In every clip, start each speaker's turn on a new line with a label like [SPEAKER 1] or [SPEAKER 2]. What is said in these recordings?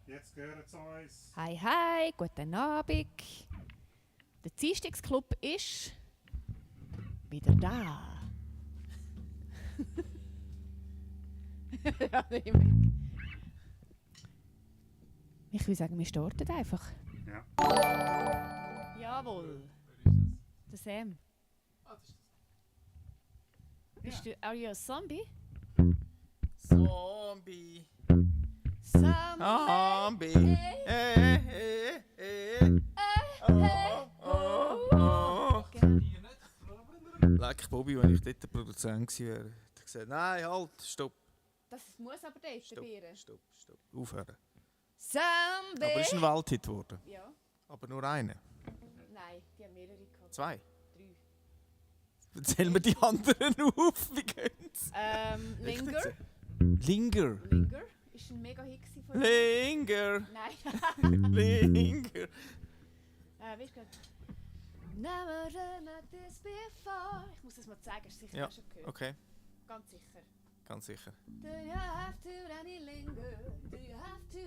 [SPEAKER 1] Jetzt gehören sie uns.
[SPEAKER 2] Hi, hi, guten Abend. Der Dienstagsclub ist wieder da. Ja, ich würde sagen, wir starten einfach.
[SPEAKER 1] Ja.
[SPEAKER 2] Jawohl. Der Sam.
[SPEAKER 3] Ah, das ist das.
[SPEAKER 2] Bist du, are you a zombie?
[SPEAKER 3] Zombie. Zombie. Leck Bobby, wenn ich dort der Produzent gewesen wäre, hätte ich gesagt, nein, halt, stopp.
[SPEAKER 2] Das muss aber dort probieren.
[SPEAKER 3] Stopp. Aufhören.
[SPEAKER 2] Zombie!
[SPEAKER 3] Aber es ist ein Waldhit geworden.
[SPEAKER 2] Ja.
[SPEAKER 3] Aber nur einer.
[SPEAKER 2] Nein, die haben mehrere gehabt.
[SPEAKER 3] 2.
[SPEAKER 2] 3.
[SPEAKER 3] Erzähl mir die anderen auf, wie geht's?
[SPEAKER 2] Linger.
[SPEAKER 3] Linger.
[SPEAKER 2] Linger ist ein mega Hit von ihm.
[SPEAKER 3] Linger.
[SPEAKER 2] Nein.
[SPEAKER 3] Linger.
[SPEAKER 2] Weißt du, Never met this before. Ich muss das mal zeigen, hast du sicher
[SPEAKER 3] Ja,
[SPEAKER 2] auch schon gehört.
[SPEAKER 3] okay.
[SPEAKER 2] Ganz sicher.
[SPEAKER 3] Ganz sicher.
[SPEAKER 2] Do you have to any linger? Do you have to?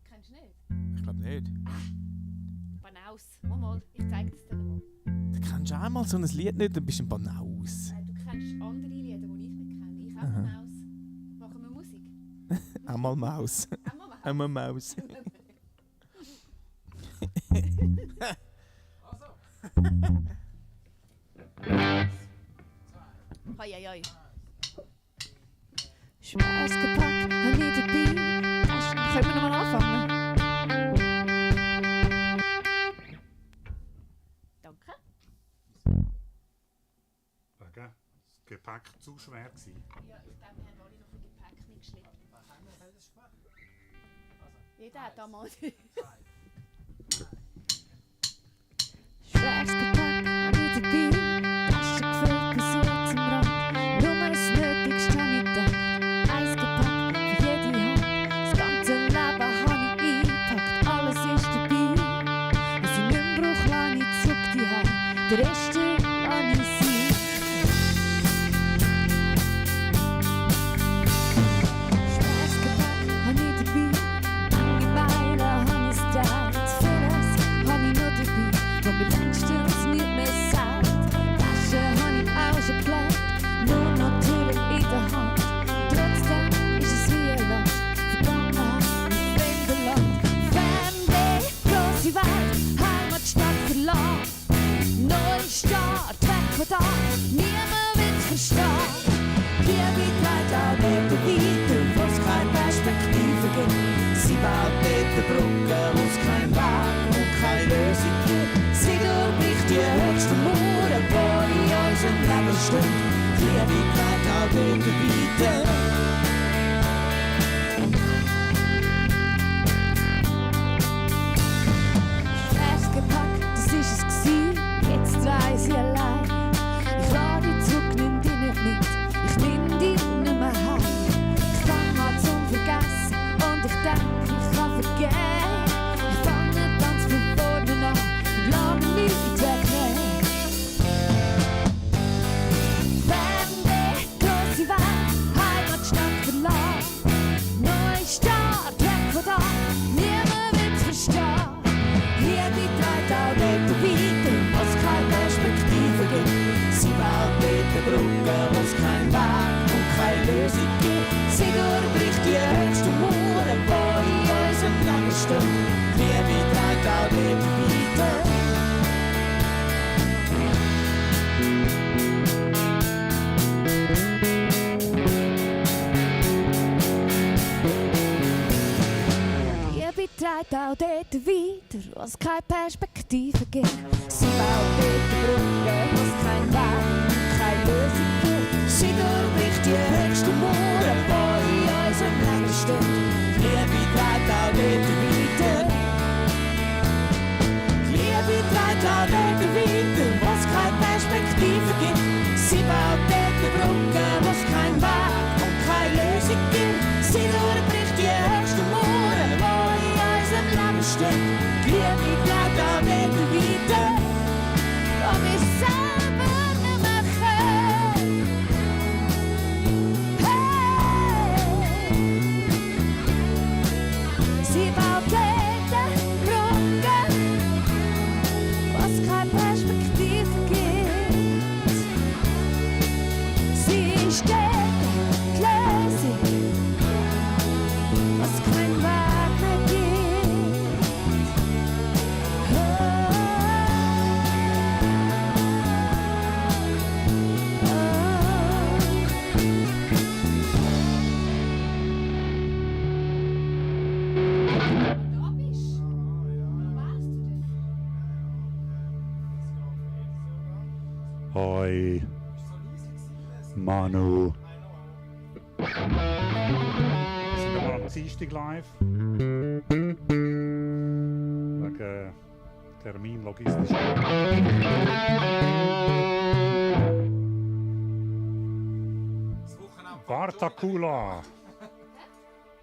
[SPEAKER 2] Kennst du nicht?
[SPEAKER 3] Ich glaube nicht.
[SPEAKER 2] Banaus. Mal, ich zeige es dir mal.
[SPEAKER 3] Du kennst du einmal so ein Lied nicht, dann bist du ein Banaus.
[SPEAKER 2] Du kennst andere Lieder, die ich nicht kenne. Ich auch Banaus. Machen wir Musik?
[SPEAKER 3] Einmal Maus.
[SPEAKER 2] Einmal
[SPEAKER 3] Einmal Maus.
[SPEAKER 2] Hoi. Schwarz gepackt, an jeder Beat. Können wir nochmal anfangen? Danke.
[SPEAKER 1] Wegen das Gepäck zu schwer gewesen.
[SPEAKER 2] Ja, ich glaube, wir haben alle noch ein Gepäck mitgeschleppt. Jeder hat da mal. Schwarz gepackt, an jeder Beat. Taschen gefüllt bis zum Rand. Nur das Nötigste habe ich gedacht. Eins gepackt für jede Hand. Das ganze Leben habe ich eingepackt. Alles ist dabei. Was ich nicht mehr brauche, lasse ich zurück die Heim. Der Rest lasse ich sein. Schwarz gepackt, habe ich dabei. Lange Beine habe ich Zeit. Vieles habe ich noch dabei. Wo mir längstens nicht mehr sagt. Taschen habe ich auch schon geplant. Nur natürlich in der Hand. Trotzdem ist es wie ein Last. Vergangenheit im fremden Land. Fernweh, grosse Welt, Heimatstadt verlassen. Neustart, weg von da, niemand will's verstehen. Liebe trägt auch dort weiter, wo's keine Perspektive gibt. Sie baut dort eine Brücke, wo's kein Weg und keine Lösung gibt. Sie durchbricht die höchsten Mauern, die in unserem Leben stehen. Liebe trägt auch dort weiter. Schwerst gepackt, das ist es gsi. Jetzt reise ich allein. Ich lade dich zurück, nimm dich nicht mit. Ich nimm dich nicht mehr heim. Ich fang an zum Vergessen und ich denke, ich kann vergehen. Ich fange ganz von vorne an und lasse mich nicht wegnehmen. Fernweh, grosse Welt, Heimatstadt verlassen. Neustart, weg von da, niemand will's verstehen. Liebe trägt auch dort weiter, wo's keine Perspektive gibt. Sie baut dort eine Brücke, wo's kein Weg und keine Lösung gibt. Sie durchbricht die höchsten Mauern, die in unserem Leben stehen. Liebe trägt auch dort weiter. Liebe trägt auch dort weiter, was keine Perspektive gibt. Sie baut dort eine Brücke, was kein Weg und keine Lösung gibt. Sie durchbricht die höchsten Mauern, die in unserem Leben stehen. Liebe trägt auch dort weiter. Liebe trägt auch dort weiter, was keine Perspektive gibt. Sie baut dort eine Brücke, was kein Weg und keine Lösung gibt. Sie durchbricht die höchsten Mauern, die in unserem Leben stehen. Liebe trägt auch dort weiter, wo wir selber nicht mehr können. Hey! Sie baut Städte, Gläser, was kein Weg mehr gibt. Da bist du. Weißt du das?
[SPEAKER 1] Hoi. Manu. Wir sind aber am Dienstag live. Wegen Termin logistisch. Bartakula.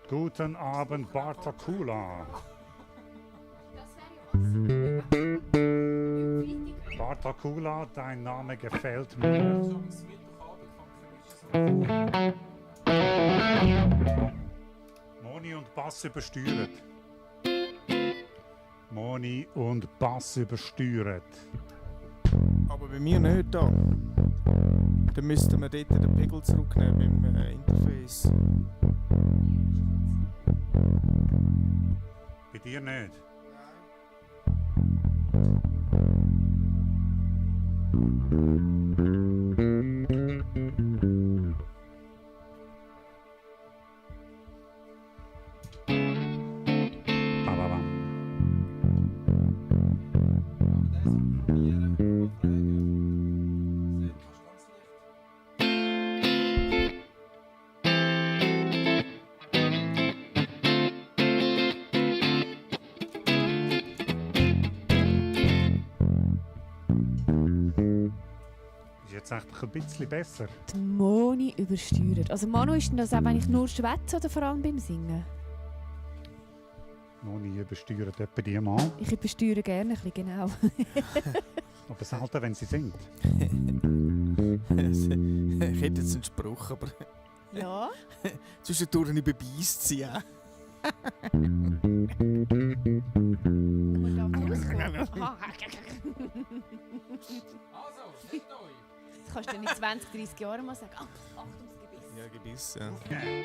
[SPEAKER 1] Guten Abend, Bartakula. Bartakula, dein Name gefällt mir. Moni und Bass übersteuert. Moni und Bass übersteuert.
[SPEAKER 3] Aber bei mir nicht da. Dann müssten wir dort den Pegel zurücknehmen beim Interface.
[SPEAKER 1] Bei dir nicht? Jetzt eigentlich ein bisschen besser.
[SPEAKER 2] Die Moni übersteuert. Also Manu, ist denn das auch eigentlich nur Schwätzen oder vor allem beim Singen?
[SPEAKER 1] Moni übersteuert etwa die mal.
[SPEAKER 2] Ich übersteuere gerne ein bisschen, genau.
[SPEAKER 1] Aber selten, wenn sie singt.
[SPEAKER 3] Ich hätte jetzt einen Spruch, aber
[SPEAKER 2] Ja?
[SPEAKER 3] zwischendurch überbeißt sie ja.
[SPEAKER 2] Das kannst du in 20, 30 Jahren mal sagen. Achtung, das Gebiss.
[SPEAKER 3] Ja, Gebiss, ja.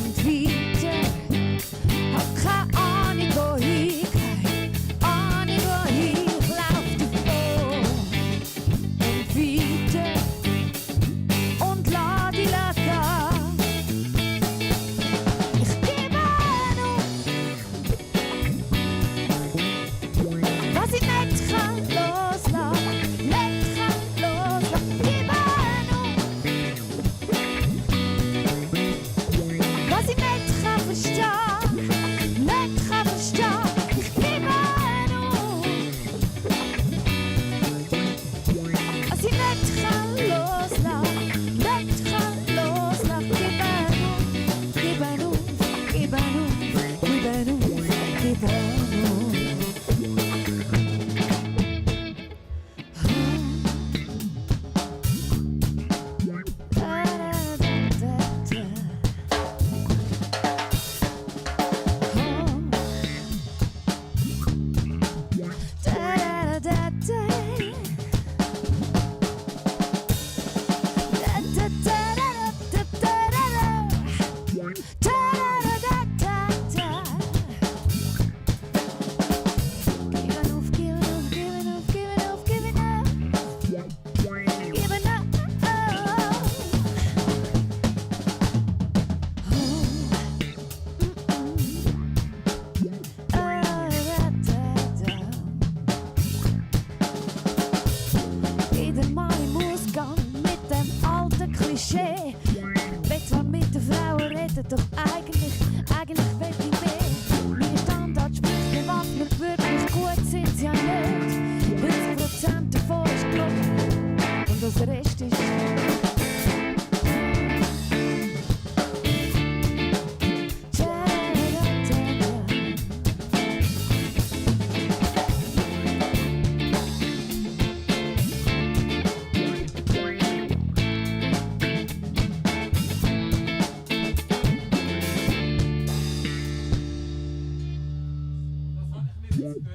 [SPEAKER 2] Weiter, hab keine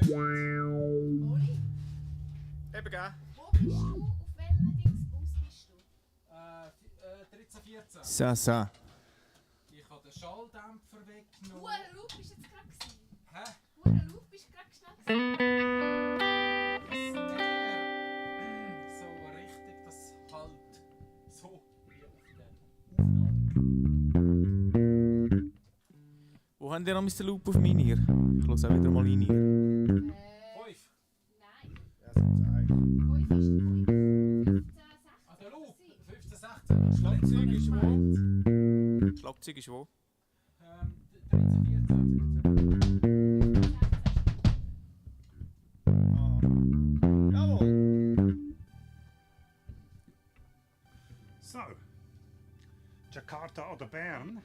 [SPEAKER 4] Oli,
[SPEAKER 3] Eben, gell?
[SPEAKER 4] wo bist du? Auf welchem Dingsbus bist du?
[SPEAKER 5] 13, 14.
[SPEAKER 3] So.
[SPEAKER 5] Ich habe den Schalldämpfer weggenommen.
[SPEAKER 4] Huren Lauf bist du jetzt gerade gewesen?
[SPEAKER 5] Hä?
[SPEAKER 4] Huren Lauf bist du gerade schnell gewesen?
[SPEAKER 5] So richtig, das halt so wie auf der
[SPEAKER 3] Wo habt ihr noch Mr. Loop auf meine Ear? Ich lasse auch wieder mal rein.
[SPEAKER 5] Aufnahme. 5.
[SPEAKER 4] Nein.
[SPEAKER 3] Ja, so zeig.
[SPEAKER 4] 5 ist 15, 16.
[SPEAKER 5] Ah, der Loop. 15, 16.
[SPEAKER 3] Schlagzeug ist wo? Schlagzeug ist wo?
[SPEAKER 5] 13, 14.
[SPEAKER 3] Jawohl.
[SPEAKER 1] So. Jakarta oder Bern?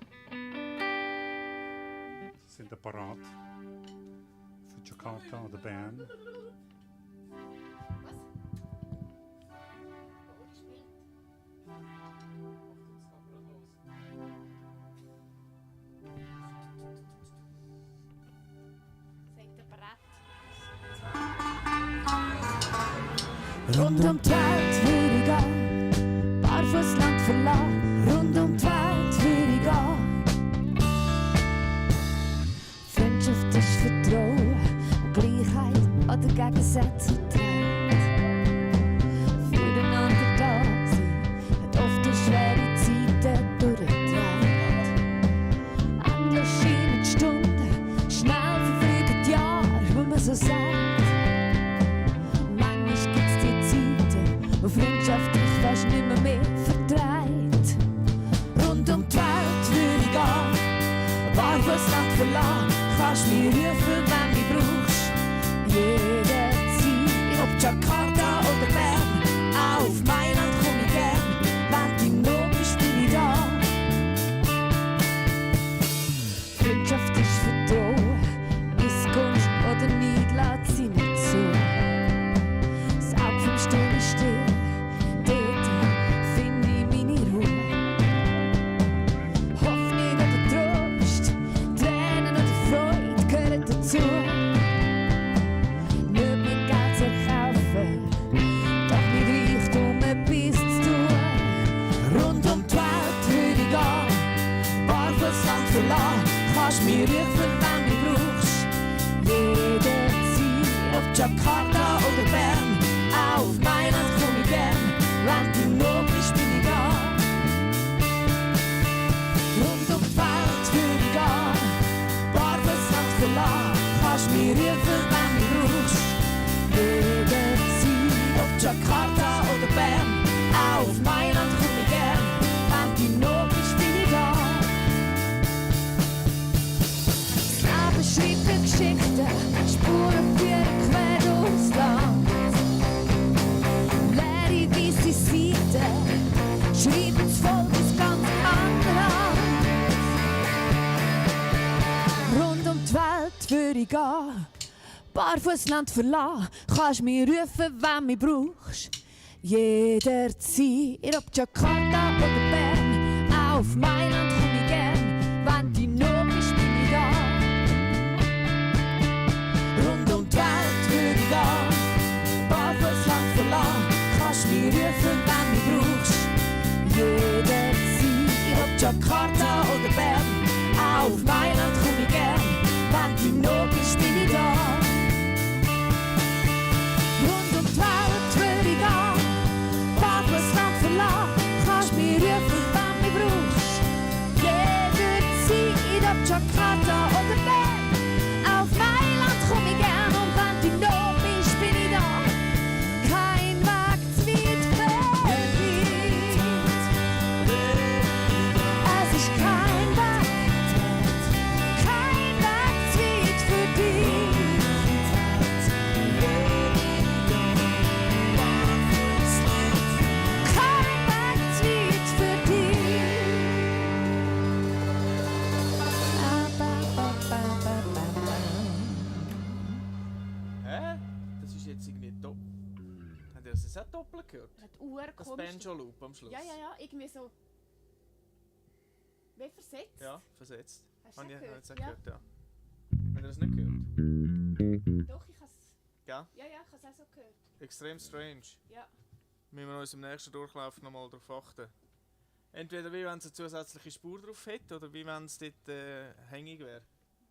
[SPEAKER 1] Sie sind parat. Für Jakarta oder Bern?
[SPEAKER 4] Was? Oli spielt. Seid ihr bereit?
[SPEAKER 2] Rund um die Welt will ich gehen, barfuß Land verlassen. Rund um die Welt will ich gehen. Freundschaft ist Vertrauen und Gleichheit oder Gegensätze getrennt. Füreinander da sein hat oft eine schwere Zeiten durchgetrennt. Endlich scheinen die Stunden, schnell verfliegen die Jahre, wie man so sagt. Manchmal gibt's die Zeiten, wo Freundschaft dich fast nimmer mehr verdreht. Rund um die Welt will ich gehen, barfuß Land verlassen. Kannst mich rufen, wenn du brauchst. Jederzeit, ob Jakarta oder Bern, auch auf Mailand komm ich gern. Wenn du in Not bist, bin ich da. Freundschaft ist Vertrauen, Missgunst oder Neid lässt sie nicht zu. Das Auge vom Sturm ist still, dort finde ich meine Ruhe. Hoffnung oder Trost, Tränen oder Freude gehören dazu. Nicht mit Geld zu kaufen, doch mit Reichtum etwas zu tun. Rund um die Welt würde ich gehen, barfuß Land verlassen. Kannst mich rufen, wenn du brauchst. Jederzeit, ob Jakarta oder Bern, auch auf Mailand komm ich gern. Wenn du in Not bist, bin ich da. Rund um die Welt würde ich gehen, barfuß Land verlassen. Kannst mich rufen, wenn du brauchst. Jederzeit, ob Jakarta oder Bern, auch auf Mailand komm ich gern. Wenn du in Not bist, bin ich da. Das Leben schreibt mir Geschichten, Spuren führen quer durchs Land. Leere weisse Seiten, schreiben das Volk ins ganz andere Hand. Rund um die Welt würde ich gehen, barfuß Land verlassen. Kannst mich rufen, wenn du mich brauchst. Jederzeit, ob Jakarta oder Bern, auch auf Mailand komm ich gern. Wenn du in Not bist, bin ich da. Rund um die Welt würde ich gehen, barfuß Land verlassen. Kannst mich rufen, wenn du mich brauchst. Jederzeit, ob Jakarta oder Bern, auch auf Mailand komm ich gern. Wenn du in Not bist, bin ich da. Rund um die Welt würde ich gehen, barfuß Land verlassen. Kannst mich rufen, wenn du mich brauchst. Jederzeit, ob Jakarta oder Bern, auf Mailand komm ich gern. Und wenn du in Not bist, bin ich da. Kein Weg zu weit für dich. Es ist kein Weg zu weit für dich. Kein Weg zu weit für dich.
[SPEAKER 3] Hä? Das ist jetzt irgendwie doppelt. Habt ihr das auch doppelt gehört?
[SPEAKER 4] Hat Uhr
[SPEAKER 3] Das
[SPEAKER 4] komisch.
[SPEAKER 3] Banjo-Loop am Schluss.
[SPEAKER 4] Ja, irgendwie so. Wie versetzt?
[SPEAKER 3] Ja, versetzt.
[SPEAKER 4] Hast du
[SPEAKER 3] Habe
[SPEAKER 4] das
[SPEAKER 3] ich jetzt auch
[SPEAKER 4] gehört?
[SPEAKER 3] gehört, ja. Habt ihr das nicht gehört?
[SPEAKER 4] Doch, ich habe
[SPEAKER 3] Gell?
[SPEAKER 4] Ja, ich habe es auch so gehört.
[SPEAKER 3] Extrem strange.
[SPEAKER 4] Ja.
[SPEAKER 3] Müssen wir uns im nächsten Durchlauf nochmal darauf achten. Entweder wie wenn es eine zusätzliche Spur drauf hätte, oder wie wenn es dort hängig wäre.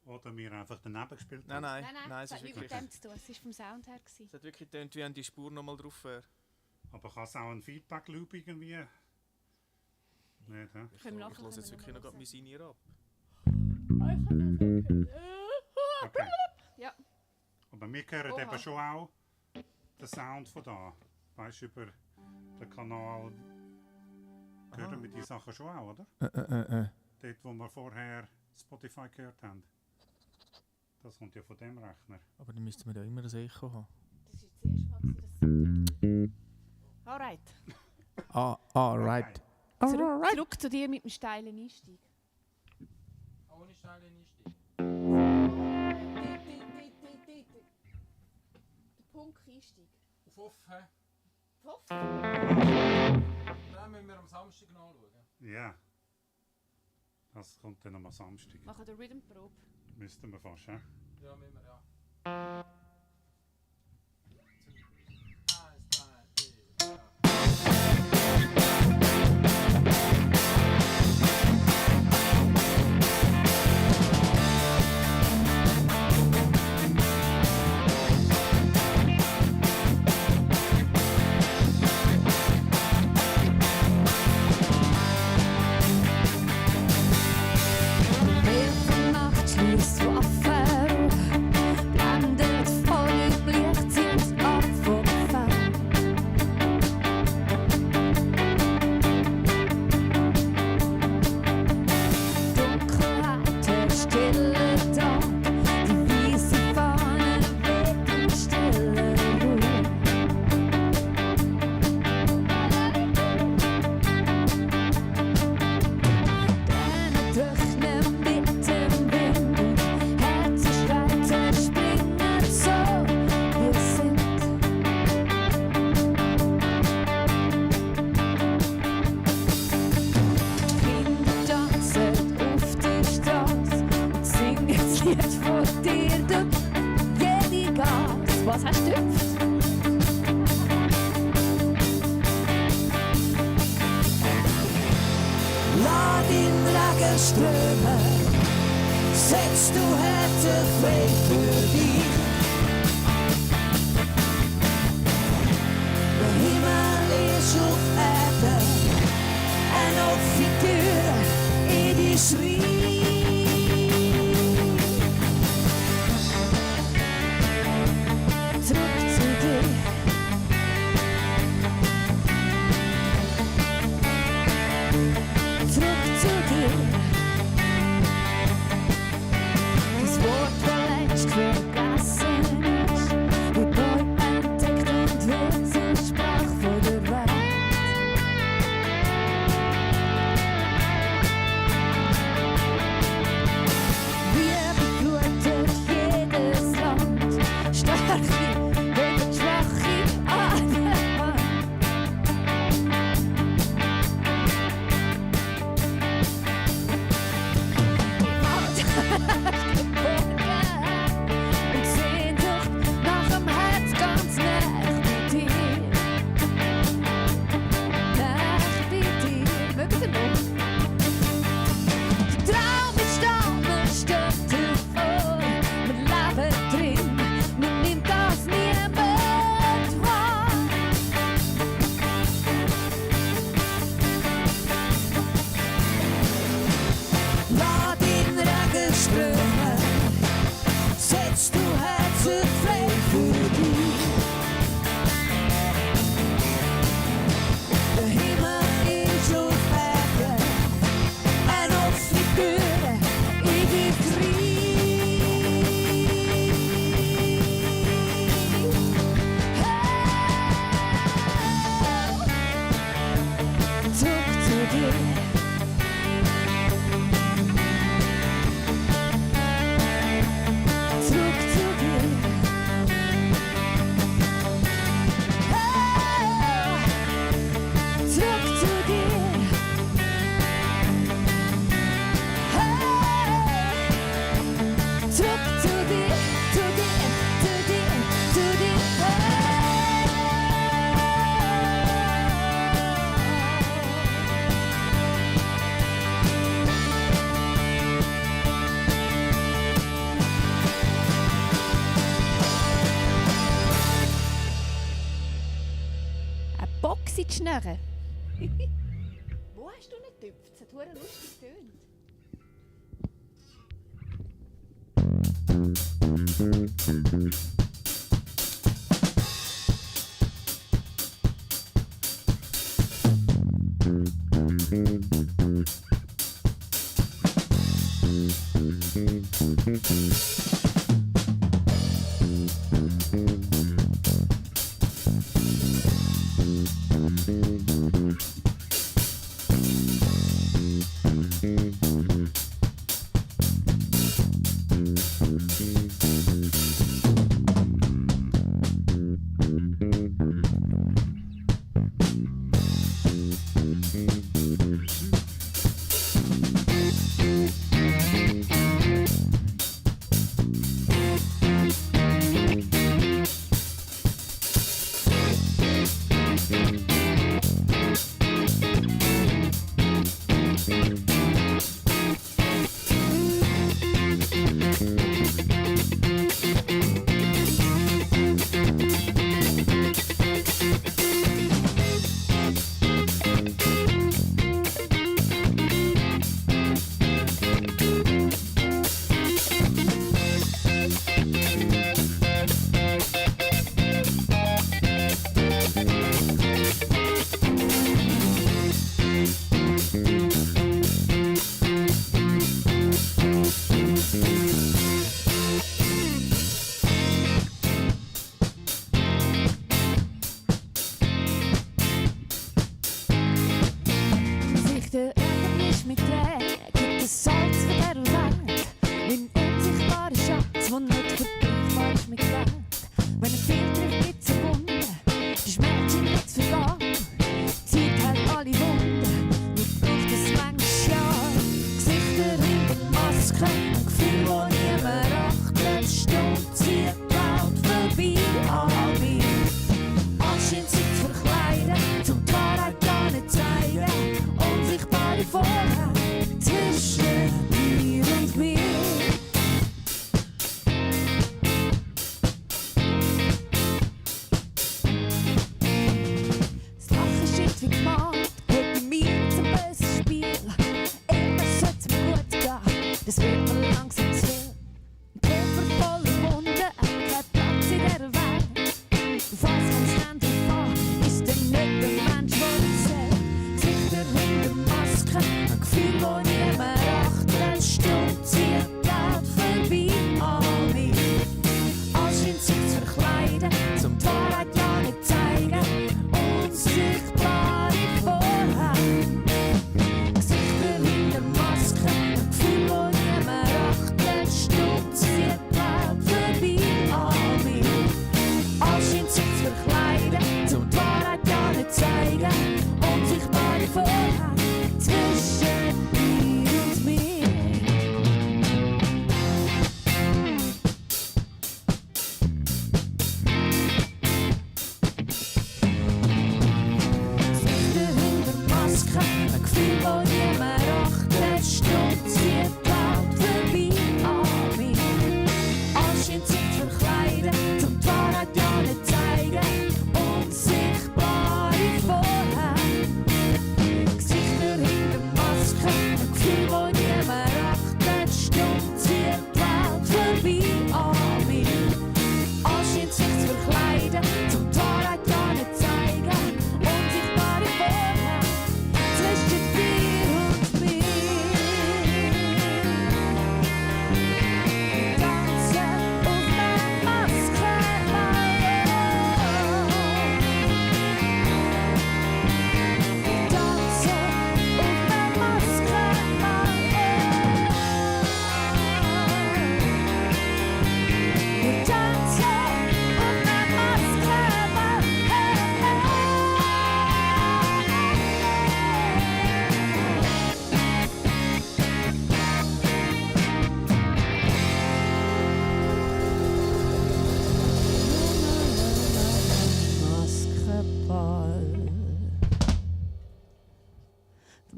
[SPEAKER 1] Oder wir einfach daneben gespielt
[SPEAKER 3] Nein,
[SPEAKER 1] haben.
[SPEAKER 3] nein,
[SPEAKER 4] Es
[SPEAKER 3] es ist
[SPEAKER 4] hat nichts
[SPEAKER 3] wirklich...
[SPEAKER 4] mit dem zu tun. Es war vom Sound her.
[SPEAKER 3] Es hat wirklich getönt, wie wenn die Spur nochmal drauf wäre.
[SPEAKER 1] Aber kann es auch ein Feedback-Loop irgendwie? Nicht, hä?
[SPEAKER 3] Ich
[SPEAKER 4] Können wir
[SPEAKER 3] höre
[SPEAKER 4] nachher
[SPEAKER 3] jetzt
[SPEAKER 4] können wir
[SPEAKER 3] wirklich noch
[SPEAKER 4] noch
[SPEAKER 3] mein Signier ab.
[SPEAKER 1] Okay.
[SPEAKER 4] Ja.
[SPEAKER 1] Aber wir hören
[SPEAKER 4] Oha.
[SPEAKER 1] eben schon auch den Sound von da. Weißt du, über den Kanal hören wir die Sachen schon auch, oder? Dort, wo wir vorher Spotify gehört haben. Das kommt ja von dem Rechner.
[SPEAKER 3] Aber dann müssten wir da immer ein Echo haben.
[SPEAKER 4] Das war das erste Mal, dass es
[SPEAKER 3] Alright.
[SPEAKER 4] Zurück zu dir mit dem steilen Einstieg.
[SPEAKER 5] Ohne steile Einstieg.
[SPEAKER 4] Der Punkt-Einstieg.
[SPEAKER 5] Auf offen.
[SPEAKER 4] Hoff.
[SPEAKER 5] Den müssen wir am Samstag nachschauen.
[SPEAKER 1] Ja. Das kommt dann am Samstag.
[SPEAKER 4] Machen wir Rhythm-Probe.
[SPEAKER 1] Müssten wir fast, hä?
[SPEAKER 5] Ja, müssen wir, ja. 1, 2, 3, ja.
[SPEAKER 2] Welche Nacht schließt Waffen, blendet voll im Licht, sind abgefahren. Dunkelheit, der stille Tag, die weiße Fahne weht in stiller Ruhe. Deine Töchter mit dem Wind, Herzen streiten, springen so, wir sind. Kinder tanzen auf der Straße und singen das Lied von dir durch jede Gas. Was hast du gehüpft? Lass den Regen strömen, setz du Herzen frei für dich. Der Himmel ist auf Erden, eine offene Tür in die Schreie. Zurück zu dir. Zurück zu dir. Das Wort, das längst vergessen ist, wird neu entdeckt und wird zur Sprache von der Welt. Wie beflutet jedes Land, Stärke gegen Schwache anerkannt. Und Sehnsucht nach dem Herz ganz nah bei dir. Nah bei dir. Mögt ihr noch? Der Traum ist da, man steht davor. Wir leben drin, man nimmt das niemand wahr. Lass den Regen strömen, setz du Herzen frei für dich. Der Himmel ist auf Erden, eine offene Tür in die Freiheit. Zurück zu dir. Zurück zu dir.
[SPEAKER 4] mitschnurren. Wo hast du nicht getüpft? Es hat verdammt lustig getönt.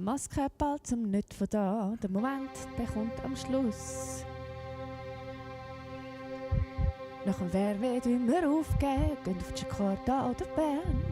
[SPEAKER 2] Maskenball zum nicht von da. Der Moment, der kommt am Schluss. Nach dem Wer wird immer aufgeben, gehen auf Jakarta oder Bern.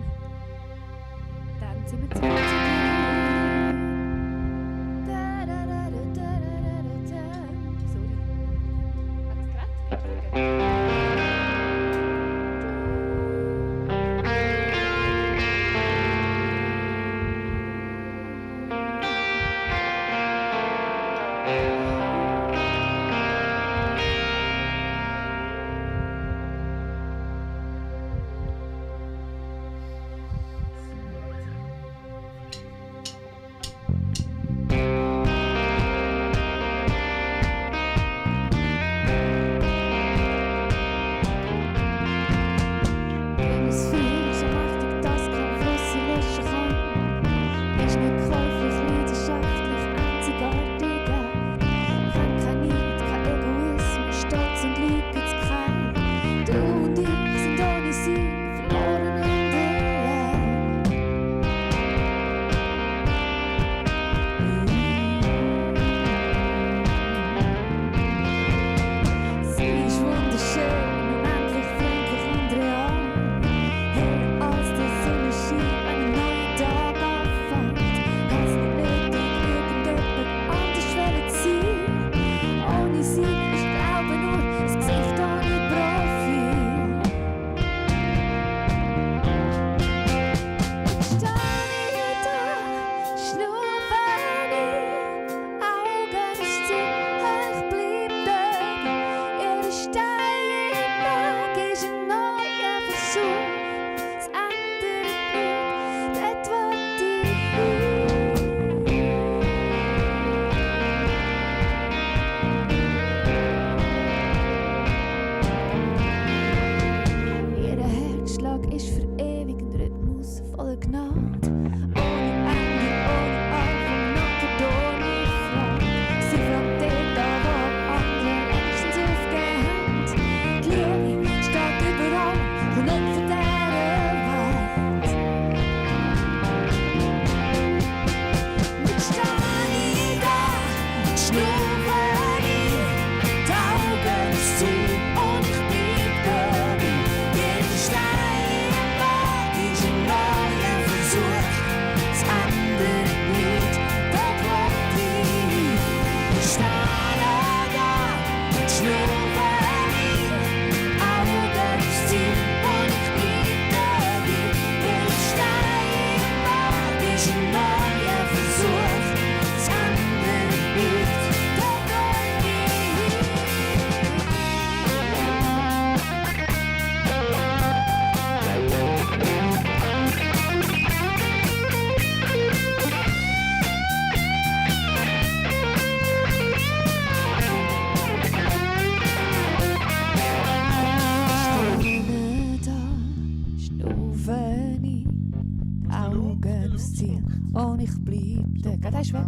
[SPEAKER 2] Und ich bleib da. Der ist weg.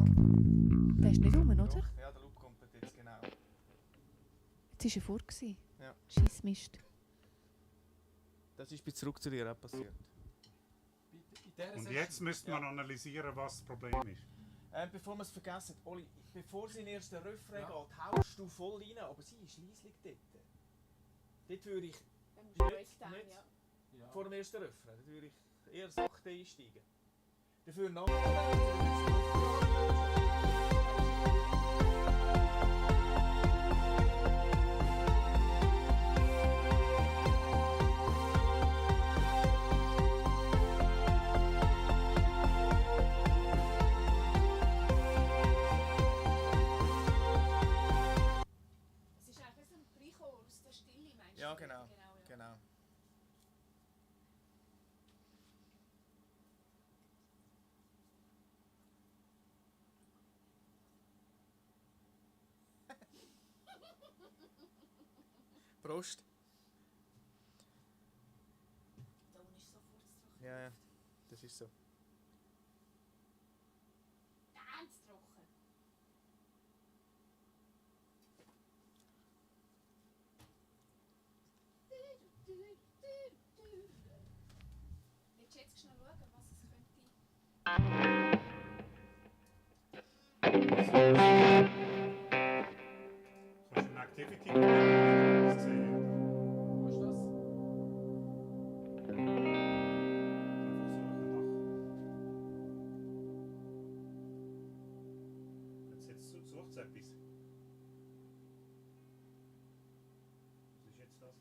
[SPEAKER 2] Der ist nicht rum, oder?
[SPEAKER 3] Ja, der Loop kommt jetzt genau.
[SPEAKER 2] Jetzt war er vor.
[SPEAKER 3] Ja.
[SPEAKER 2] Scheiss Mist.
[SPEAKER 3] Das ist bei Zurück zu dir auch passiert.
[SPEAKER 1] Und jetzt müssten wir analysieren, was das Problem ist.
[SPEAKER 3] Bevor wir es vergessen, Oli, bevor sie in den ersten Refrain geht, haust du voll rein, aber sie ist leislich dort. Dort würde ich nicht vor dem ersten Refrain, dort würde ich eher sachte einsteigen. Dafür nachher. Ja, genau. Genau. Prost.
[SPEAKER 4] Der Ton ist sofort trocken.
[SPEAKER 3] Ja, ja, das ist so.
[SPEAKER 4] Ganz trocken. Willst du jetzt schnell schauen, was es könnte?
[SPEAKER 1] So ist eine Activity etwas sehen.
[SPEAKER 5] Wo ist das?
[SPEAKER 1] Einfach sucht nach. Jetzt sucht es etwas. jetzt das?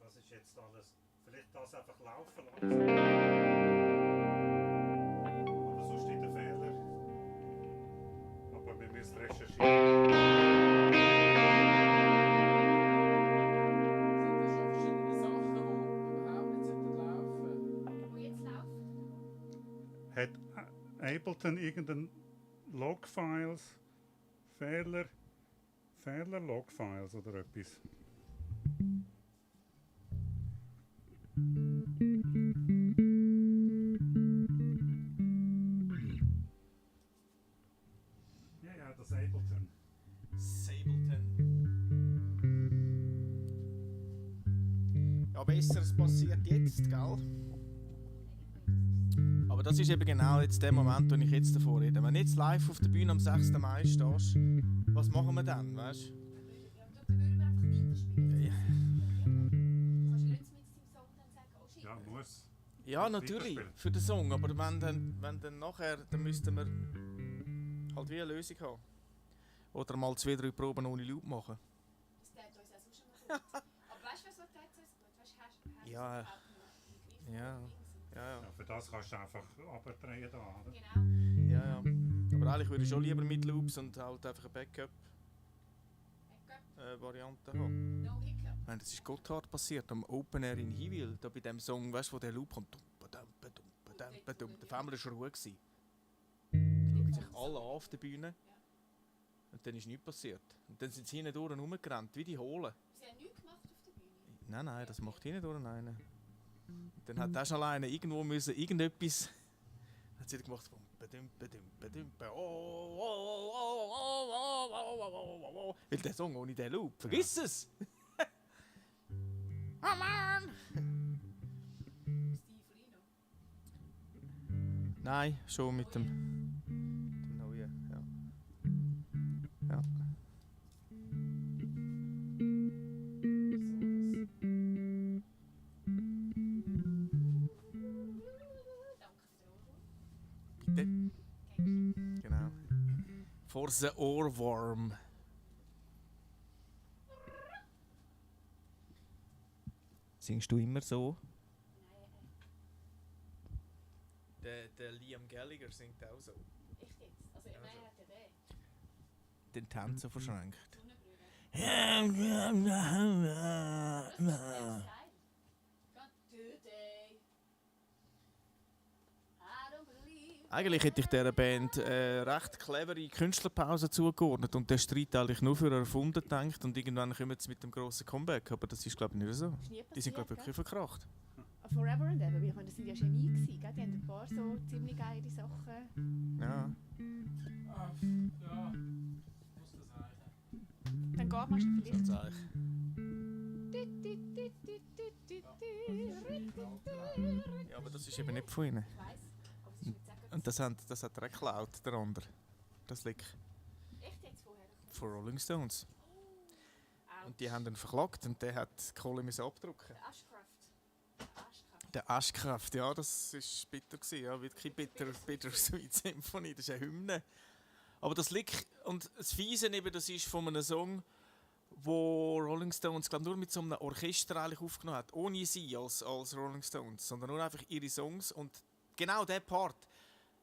[SPEAKER 1] Das ist jetzt alles. Vielleicht das einfach laufen lassen. Aber sonst steht der Fehler. Aber wir müssen recherchieren.
[SPEAKER 5] Sind das schon verschiedene Sachen, die überhaupt nicht laufen?
[SPEAKER 4] Wo jetzt laufen?
[SPEAKER 1] Hat Ableton irgendeinen Logfiles, Fehler Logfiles oder etwas? Ja, das Ableton.
[SPEAKER 3] Sableton. Ja, besser, es passiert jetzt, gell? Aber das ist eben genau jetzt der Moment, wo ich jetzt davor rede. Wenn du jetzt live auf der Bühne am 6. Mai stehst, was machen wir dann, weißt du?
[SPEAKER 4] Ja, dann würden wir einfach weiterspielen.
[SPEAKER 3] Ja.
[SPEAKER 4] Du kannst ja nicht mit dem Song dann sagen, oh shit.
[SPEAKER 1] Ja, muss.
[SPEAKER 3] Ja, natürlich,
[SPEAKER 1] Weiterspielen.
[SPEAKER 3] für den Song, aber wenn dann nachher, dann müssten wir halt wie eine Lösung haben. Oder mal 2-3 Proben ohne Loop machen.
[SPEAKER 4] Das tut uns auch sonst schon mal gut. Aber weißt du, was tut uns gut? Weißt du, hast
[SPEAKER 3] Ja.
[SPEAKER 4] du das überhaupt nicht
[SPEAKER 3] Ja.
[SPEAKER 4] im
[SPEAKER 3] Ja,
[SPEAKER 1] Ja, für das kannst du einfach abdrehen da, oder?
[SPEAKER 4] Genau.
[SPEAKER 3] ja, ja. Aber eigentlich würde ich schon lieber mit Loops und halt einfach eine Backup-Variante haben.
[SPEAKER 4] No hiccup.
[SPEAKER 3] Ich meine, das ist Gotthard passiert, am Open Air in Hiwil, da bei dem Song, weißt du, wo der Loop kommt. Der Family war schon Ruhe. Da schauen sich alle an auf der Bühne. Und dann ist nichts passiert. Und dann sind sie hinten durch rumgerannt, wie die Hohlen.
[SPEAKER 4] Sie haben nichts gemacht auf der Bühne.
[SPEAKER 3] Nein, das macht hinten durch einer. Dann hat er schon alleine irgendwo müssen, irgendetwas. Hat sie gemacht. Weil der Song ohne den Loop, vergiss es! Oh Mann!
[SPEAKER 4] Steve Rino.
[SPEAKER 3] Nein, schon mit dem neuen, ja. Ja. Bitte? Genau. For the Ohrwurm. Singst du immer so? Der Liam Gallagher singt auch so.
[SPEAKER 4] Echt jetzt? Also, ich meine, er hat ja den.
[SPEAKER 3] Den Tänzer verschränkt.
[SPEAKER 4] Sonnenbrille. Das ist geil. God today. I don't believe.
[SPEAKER 3] Eigentlich hätte ich dieser Band recht clevere Künstlerpause zugeordnet und der Streit eigentlich nur für erfunden gedacht und irgendwann kommen sie mit dem grossen Comeback, aber das ist glaube ich nicht so.
[SPEAKER 4] Ist nie
[SPEAKER 3] Die sind glaube ich
[SPEAKER 4] passiert,
[SPEAKER 3] wirklich verkracht.
[SPEAKER 4] gell? Forever and Ever, ich meine, das sind ja Genie gewesen, gell? Die haben ein paar so ziemlich geile Sachen.
[SPEAKER 3] Ja.
[SPEAKER 5] Ah, ja, muss das reichen.
[SPEAKER 4] Dann geht man vielleicht.
[SPEAKER 3] Sag ich. Ja, aber das ist eben nicht von ihnen.
[SPEAKER 4] Ich weiss, aber es ist jetzt auch
[SPEAKER 3] Und das hat er geklaut, der andere. Das liegt
[SPEAKER 4] echt jetzt vorher.
[SPEAKER 3] von Rolling Stones.
[SPEAKER 4] Ouch.
[SPEAKER 3] Und die haben ihn verklagt und der hat die Kohle müssen abdrucken.
[SPEAKER 4] Der Ashcraft.
[SPEAKER 3] Der Ashcraft, ja, das war bitter gewesen, ja, wirklich bitter Sweet Symphony, das ist eine Hymne. Aber das liegt, und das Fiese eben, das ist von einem Song, wo Rolling Stones, glaube nur mit so einem Orchester eigentlich aufgenommen hat, ohne sie als Rolling Stones, sondern nur einfach ihre Songs. Und genau diesen Part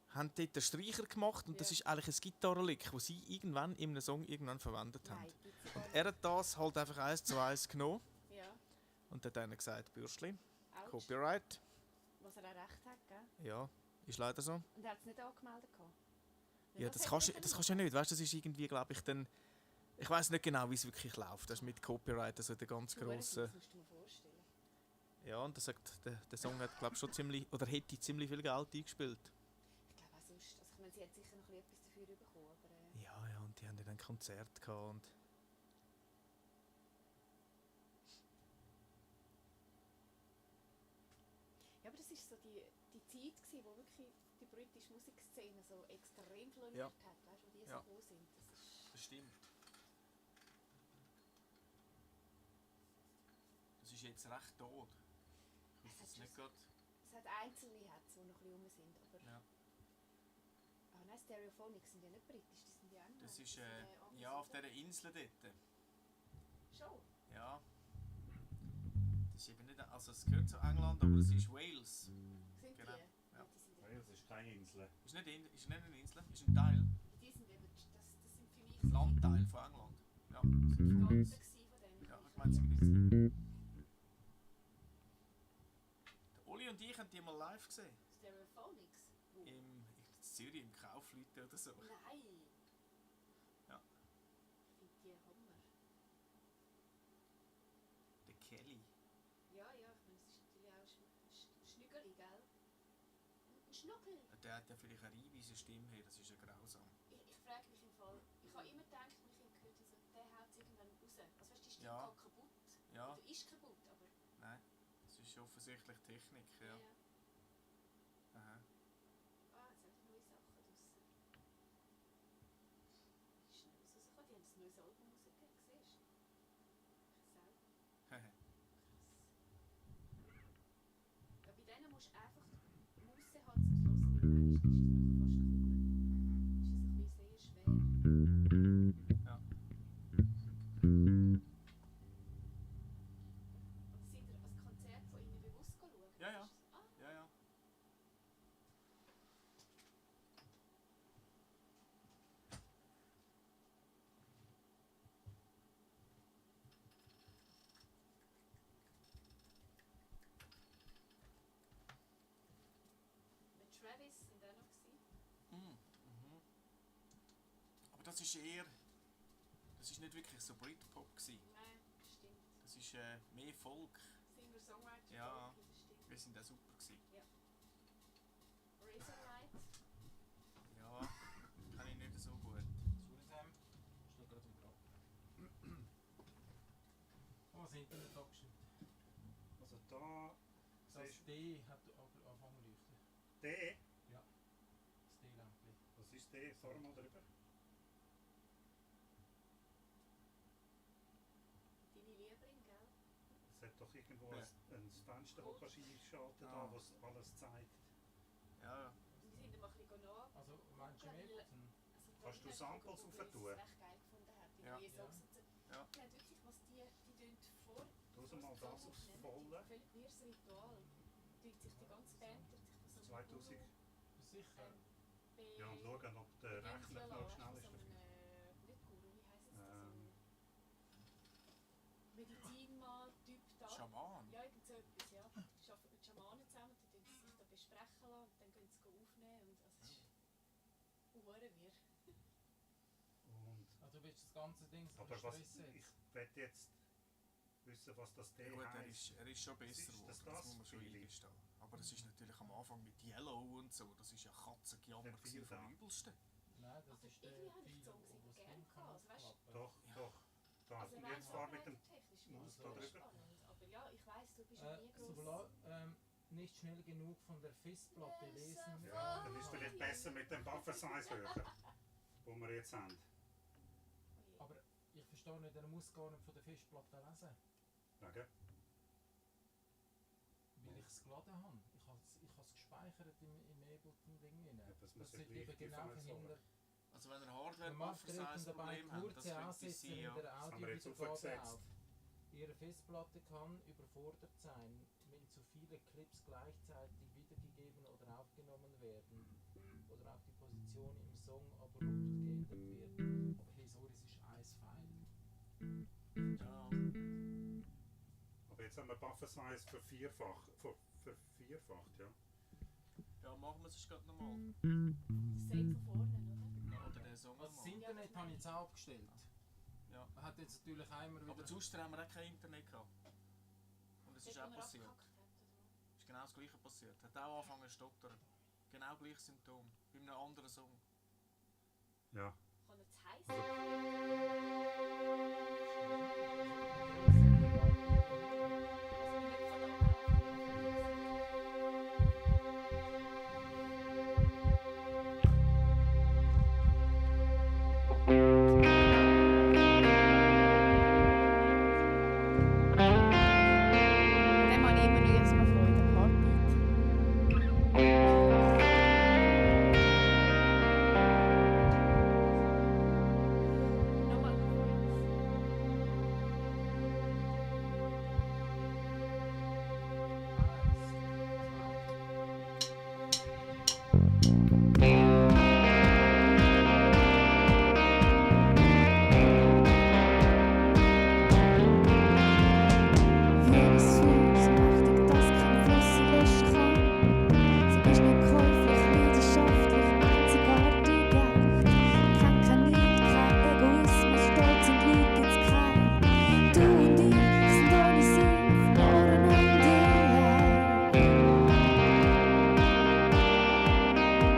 [SPEAKER 3] haben dort den Streicher gemacht und das ist eigentlich ein Gitarrenlick, das sie irgendwann in einem Song verwendet haben.
[SPEAKER 4] Nein, gibt's
[SPEAKER 3] Und
[SPEAKER 4] gar
[SPEAKER 3] er hat das halt einfach 1:1 genommen
[SPEAKER 4] nicht. Ja.
[SPEAKER 3] und hat dann gesagt, Bürschli,
[SPEAKER 4] Ouch.
[SPEAKER 3] Copyright.
[SPEAKER 4] Was er auch recht hat, gell?
[SPEAKER 3] Ja, ist leider so.
[SPEAKER 4] Und er hat es nicht angemeldet gehabt.
[SPEAKER 3] Ja, das kannst du ja nicht, weißt du, das ist irgendwie, glaube ich, dann... Ich weiß nicht genau, wie es wirklich läuft, das ist mit Copyright, also der ganz grosse...
[SPEAKER 4] Das musst du dir vorstellen.
[SPEAKER 3] Ja, und der Song hat, glaube ich, schon ziemlich, oder hätte ziemlich viel Geld eingespielt.
[SPEAKER 4] sie hat sicher noch etwas dafür bekommen, aber...
[SPEAKER 3] Ja, und die haben ja dann Konzert gehabt und...
[SPEAKER 4] Ja, aber das war so die Zeit, gewesen, wo wirklich die britische Musikszene so extrem floriert
[SPEAKER 3] Ja.
[SPEAKER 4] hat, weißt du, wo die so
[SPEAKER 3] Ja.
[SPEAKER 4] gekommen sind.
[SPEAKER 3] Das stimmt. Das ist jetzt recht tot. Ich weiß jetzt nicht gerade...
[SPEAKER 4] Es hat einzelne, die noch ein bisschen rum sind, aber...
[SPEAKER 3] Ja.
[SPEAKER 4] Ah nein, Stereophonics sind ja nicht britisch, die sind ja auch
[SPEAKER 3] Das
[SPEAKER 4] die
[SPEAKER 3] ist
[SPEAKER 4] sind, Amis,
[SPEAKER 3] ja auf
[SPEAKER 4] oder?
[SPEAKER 3] dieser Insel dort.
[SPEAKER 4] Schon?
[SPEAKER 3] Ja. Das ist eben nicht... Also es gehört zu England, aber es ist Wales.
[SPEAKER 4] Sind
[SPEAKER 3] Genau.
[SPEAKER 4] die?
[SPEAKER 3] Ja.
[SPEAKER 4] Die sind ja...
[SPEAKER 1] Wales ist keine Insel.
[SPEAKER 3] Ist nicht eine Insel, ist ein Teil.
[SPEAKER 4] Die sind eben... Das sind für mich...
[SPEAKER 3] Ein Landteil von England. Ja.
[SPEAKER 4] Die Giganten gewesen von denen.
[SPEAKER 3] Ja, ich meine es nicht. Der Oli und ich haben die mal live gesehen.
[SPEAKER 4] Stereophonics? Wo?
[SPEAKER 3] In Zürich, im Kaufleute oder so.
[SPEAKER 4] Nein!
[SPEAKER 3] Ja.
[SPEAKER 4] Ich finde die Hammer.
[SPEAKER 3] Der Kelly.
[SPEAKER 4] Ja, ich meine, es ist natürlich auch Schnüggeli, gell? Ein Schnuckel!
[SPEAKER 3] Der hat ja vielleicht eine reibige Stimme her, das ist ja grausam.
[SPEAKER 4] Ich frage mich im Fall, ich habe immer gedacht, wenn ich ihn gehört habe, so, der haut es irgendwann raus. Also weißt du, die Stimme
[SPEAKER 3] Ja.
[SPEAKER 4] geht kaputt.
[SPEAKER 3] Ja,
[SPEAKER 4] Oder ist kaputt, aber...
[SPEAKER 3] nein. Das ist offensichtlich Technik, ja. Aha.
[SPEAKER 4] Ah, jetzt haben die neue Sachen draussen. Wie schnell es rausgekommen. Die haben ein neues Album rausgegeben, siehst du? Sau.
[SPEAKER 3] Hehe.
[SPEAKER 4] Ja, bei denen musst du einfach die Musse haben zum Hören, weil manchmal ist es nachher fast cool. Ist es ein bisschen sehr schwer.
[SPEAKER 3] Ja.
[SPEAKER 4] Und sind ihr ein Konzert von ihnen bewusst schauen?
[SPEAKER 3] Ja, ja.
[SPEAKER 4] Ah,
[SPEAKER 3] Ja, ja.
[SPEAKER 4] mit Travis sind auch noch gewesen.
[SPEAKER 3] Mhm. Aber das ist eher... Das ist nicht wirklich so Britpop gewesen.
[SPEAKER 4] Nein, stimmt.
[SPEAKER 3] Das ist mehr Folk.
[SPEAKER 4] Singer-Songwriter,
[SPEAKER 3] Ja.
[SPEAKER 4] Folky, das stimmt.
[SPEAKER 3] Wir sind auch super gewesen.
[SPEAKER 4] Razorlight.
[SPEAKER 3] Ja, kann ich nicht so gut.
[SPEAKER 5] Surisam, steht gerade wieder ab. Oh, das Internet abgeschnitten.
[SPEAKER 1] Also da
[SPEAKER 5] Das
[SPEAKER 1] siehst
[SPEAKER 5] D hat angefangen zu leuchten.
[SPEAKER 1] du D.
[SPEAKER 5] Das D-Lämpchen.
[SPEAKER 1] Was ist D? Fahr mal drüber.
[SPEAKER 4] Deine Liebling, gell?
[SPEAKER 1] Es hat doch irgendwo
[SPEAKER 3] Ja.
[SPEAKER 1] ein Fenster, das kannst du einschalten,
[SPEAKER 3] Ah.
[SPEAKER 1] da, was alles zeigt.
[SPEAKER 3] Ja,
[SPEAKER 4] Wir sind ein bisschen nach.
[SPEAKER 5] Also, meinst du Ableton?
[SPEAKER 1] Kannst du Samples
[SPEAKER 4] aufentun?
[SPEAKER 1] aufentun?
[SPEAKER 4] Ich es recht geil gefunden habe. Die
[SPEAKER 3] Ja.
[SPEAKER 4] neuen Songs und so.
[SPEAKER 3] Ja.
[SPEAKER 4] Die haben wirklich, was die tun vor...
[SPEAKER 1] Tu sie mal das aufs Volle.
[SPEAKER 4] Völlig wirres Ritual. Tut sich die ganze Band, tut sich das so
[SPEAKER 1] 2000.
[SPEAKER 5] Sicher.
[SPEAKER 1] Ja, und schauen, ob der Rechner noch schnell ist.
[SPEAKER 4] Nicht Guru, wie heisst es? So Medizinmann-Typ da.
[SPEAKER 3] Schaman.
[SPEAKER 4] Ja, irgend so etwas, ja. Die arbeiten mit Schamanen zusammen, die tun sich da besprechen lassen und dann gehen sie aufnehmen und also es ist wirr.
[SPEAKER 1] Und,
[SPEAKER 5] Also, du willst das ganze Ding so
[SPEAKER 1] aber was,
[SPEAKER 5] Stress
[SPEAKER 1] ich
[SPEAKER 5] setzen.
[SPEAKER 1] will jetzt wissen, was das D
[SPEAKER 3] Ja, gut,
[SPEAKER 1] heisst.
[SPEAKER 3] er ist schon besser
[SPEAKER 1] Ist
[SPEAKER 3] geworden,
[SPEAKER 1] das
[SPEAKER 3] das muss man schon
[SPEAKER 1] Feeling?
[SPEAKER 3] eingestehen. Aber das ist natürlich am Anfang mit Yellow und so, das ist ja Katzengejammer
[SPEAKER 1] Nicht viel
[SPEAKER 3] gewesen vom
[SPEAKER 1] da.
[SPEAKER 3] Übelsten.
[SPEAKER 5] Nein, das
[SPEAKER 4] Aber
[SPEAKER 5] ist der
[SPEAKER 4] irgendwie habe ich die
[SPEAKER 5] Feel,
[SPEAKER 4] Songs
[SPEAKER 5] wo
[SPEAKER 4] immer
[SPEAKER 5] es
[SPEAKER 4] gerne
[SPEAKER 5] drum kann
[SPEAKER 4] gehabt, also weißt du,
[SPEAKER 5] klappen.
[SPEAKER 1] Doch, doch. Da.
[SPEAKER 4] also
[SPEAKER 1] Und
[SPEAKER 4] rein
[SPEAKER 1] jetzt fahr mit dem
[SPEAKER 4] songwriter-technisch
[SPEAKER 1] Maus
[SPEAKER 4] ist
[SPEAKER 1] da
[SPEAKER 4] es
[SPEAKER 1] drüber.
[SPEAKER 4] spannend. Aber ja, ich weiss, du bist ja nie
[SPEAKER 5] Solange
[SPEAKER 4] gross...
[SPEAKER 5] nicht schnell genug von der Festplatte lesen.
[SPEAKER 1] Ja, dann ist vielleicht besser mit dem Buffer-Size höher, wo wir jetzt haben.
[SPEAKER 5] Aber ich verstehe nicht, er muss gar nicht von der Festplatte lesen.
[SPEAKER 1] Wegen?
[SPEAKER 5] Weil ich es geladen habe. Ich habe es gespeichert im Ableton-Ding rein.
[SPEAKER 1] Ja, das muss
[SPEAKER 5] Das
[SPEAKER 1] ja
[SPEAKER 5] sind
[SPEAKER 1] gleich
[SPEAKER 5] eben
[SPEAKER 1] die
[SPEAKER 5] genau
[SPEAKER 1] Files
[SPEAKER 5] dahinter.
[SPEAKER 3] Also wenn ihr
[SPEAKER 5] Man macht dabei
[SPEAKER 3] Hardware-Buffer-Size-Problem habt, das
[SPEAKER 5] kurze
[SPEAKER 3] könnte
[SPEAKER 5] Ansätze
[SPEAKER 3] sein,
[SPEAKER 5] in
[SPEAKER 3] ja.
[SPEAKER 5] der
[SPEAKER 1] haben wir jetzt
[SPEAKER 5] Audiowiedergabe
[SPEAKER 1] aufgesetzt.
[SPEAKER 5] auf. Ihre Festplatte kann überfordert sein, wenn zu viele Clips gleichzeitig wiedergegeben oder aufgenommen werden oder auch die Position im Song abrupt geändert wird. Aber hey, sorry, es ist ein File.
[SPEAKER 3] Ja.
[SPEAKER 1] Aber jetzt haben wir Buffer-Size vervierfacht, ja.
[SPEAKER 3] Ja, machen wir es gerade nochmal.
[SPEAKER 4] Das sagt von vorne, oder?
[SPEAKER 3] Oder den Song
[SPEAKER 5] Also das
[SPEAKER 3] nochmal.
[SPEAKER 5] Internet habe ich jetzt auch abgestellt.
[SPEAKER 3] Ja.
[SPEAKER 5] Man hat jetzt natürlich einmal wieder...
[SPEAKER 3] Aber sonst haben wir auch kein Internet gehabt. Und es ist auch
[SPEAKER 4] Dort, wo wir
[SPEAKER 3] passiert.
[SPEAKER 4] abgehackt hat, oder was?
[SPEAKER 3] Ist genau das gleiche passiert. Hat auch angefangen zu stottern. Genau gleiches Symptom. Bei einem anderen Song.
[SPEAKER 1] Ja.
[SPEAKER 4] Kann es heiß
[SPEAKER 2] Dann habe ich immer noch jedes Mal Freude am Heartbeat.
[SPEAKER 4] Nochmal.
[SPEAKER 2] Jedes Fuß mächtig, dass kein Fluss löschen kann. Sie ist nicht käuflich, leidenschaftlich, einzigartig, echt. Kennt kein Neid, kein Egoismus, Stolz und Lüge gibt's kein. Du und ich sind ohne sie verloren und allein.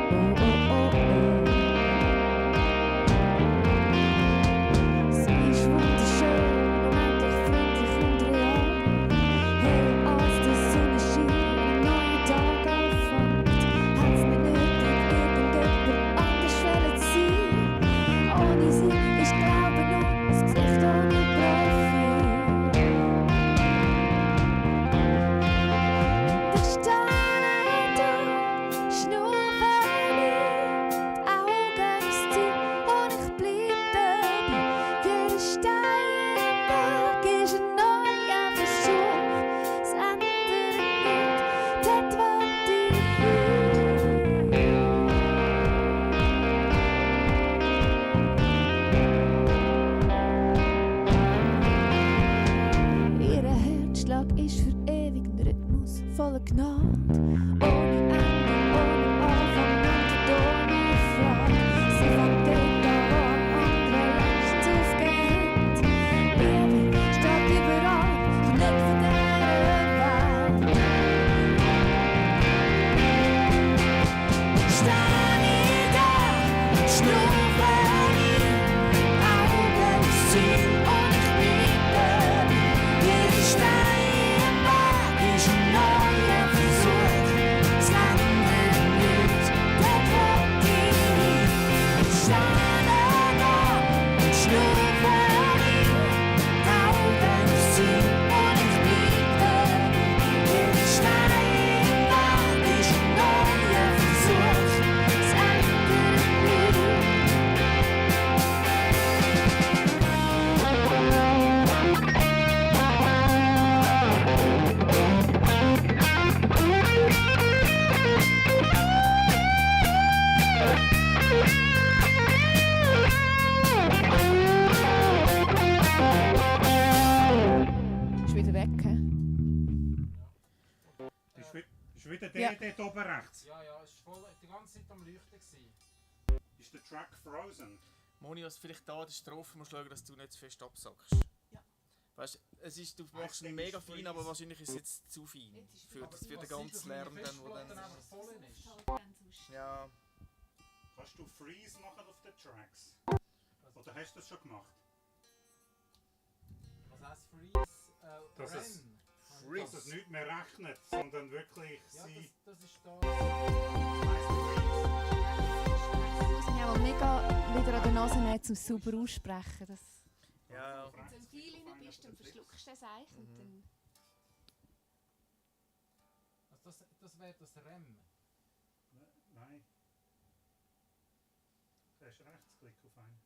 [SPEAKER 2] Oh, oh, oh, oh. Sie ist wunderschön, unendlich freundlich und real. Hey, als die Sonne scheint, ein neuer Tag anfängt, hat's mir nötig, irgendjemand anders wollen zu sein. Ohne sie ist Glaube nur ein Gesicht ohne Profil. Da stehe du, schnurre ich, die Augen ins Ziel und ich bleib dabei. Jeder Stein im Weg ist ein neuer Versuch. Es ändert nicht, dort wo ich hin. Ihr Herzschlag ist für ewig ein Rhythmus voller Gnade. Ohne Ende, ohne Anfang und ohne Frage. Sie fängt dort an, wo am anderen längst aufgehört. Liebe steht überall, kommt nicht von dieser Welt. Steh ich da, schnurre ich, Augen ins Ziel und ich bleib dabei. Jeder Stein im Weg ist ein neuer Versuch. Es ändert nichts, dort wo ich hin. Stehe da und schnurre ich, Augen ins Ziel und ich bleib dabei. Jeder Stein im Weg ist ein neuer Versuch. Es ändert nichts. Ist wieder weg, hä?
[SPEAKER 1] Ist wieder der
[SPEAKER 2] Ja.
[SPEAKER 1] dort oben rechts.
[SPEAKER 5] Ja, ja, es war voll die ganze Zeit am Leuchten. Gewesen.
[SPEAKER 1] Ist der Track frozen?
[SPEAKER 3] Moni, was vielleicht da an der Strophe musst schauen, dass du nicht zu fest absackst.
[SPEAKER 4] Ja.
[SPEAKER 3] Weißt es ist, du machst ihn
[SPEAKER 1] denke,
[SPEAKER 3] mega
[SPEAKER 1] es ist
[SPEAKER 3] fein, aber wahrscheinlich ist es jetzt zu fein.
[SPEAKER 4] Jetzt ist
[SPEAKER 3] Für,
[SPEAKER 5] Aber
[SPEAKER 3] für den
[SPEAKER 5] was
[SPEAKER 3] ganzen
[SPEAKER 5] ist,
[SPEAKER 3] Lärm
[SPEAKER 5] wenn die
[SPEAKER 3] dann, wo
[SPEAKER 5] Festplatte
[SPEAKER 3] dann...
[SPEAKER 5] einfach voll ist?
[SPEAKER 3] Ja,
[SPEAKER 1] Kannst du Freeze machen auf den Tracks? Oder hast du das schon gemacht?
[SPEAKER 5] Was heisst Freeze?
[SPEAKER 1] Das
[SPEAKER 5] Ren.
[SPEAKER 1] ist-
[SPEAKER 3] Freeze.
[SPEAKER 1] Dass es nicht mehr rechnet, sondern wirklich
[SPEAKER 5] Ja,
[SPEAKER 1] sie...
[SPEAKER 5] das ist da.
[SPEAKER 2] Ich muss mich auch mega wieder an der Nase nehmen, um es sauber aussprechen. Das
[SPEAKER 3] ja.
[SPEAKER 4] Wenn du im Viel rein bist, dann verschluckst du das eigentlich und dann...
[SPEAKER 5] Also das wäre das REM.
[SPEAKER 1] Nein. Du hast Rechtsklick auf einen.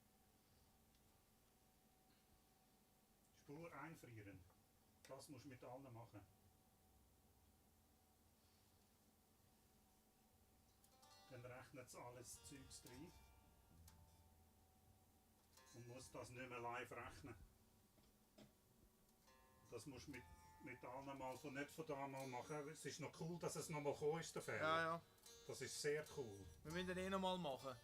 [SPEAKER 1] Spur einfrieren. Das musst du mit allen machen. Dann rechnet es alles Zeugs rein. Und muss das nicht mehr live rechnen. Das musst du mit allen mal von nicht von da mal machen. Es ist noch cool, dass es nochmal gekommen ist, der Fehler.
[SPEAKER 3] Ja, ja.
[SPEAKER 1] Das ist sehr cool.
[SPEAKER 3] Wir müssen den eh nochmal machen.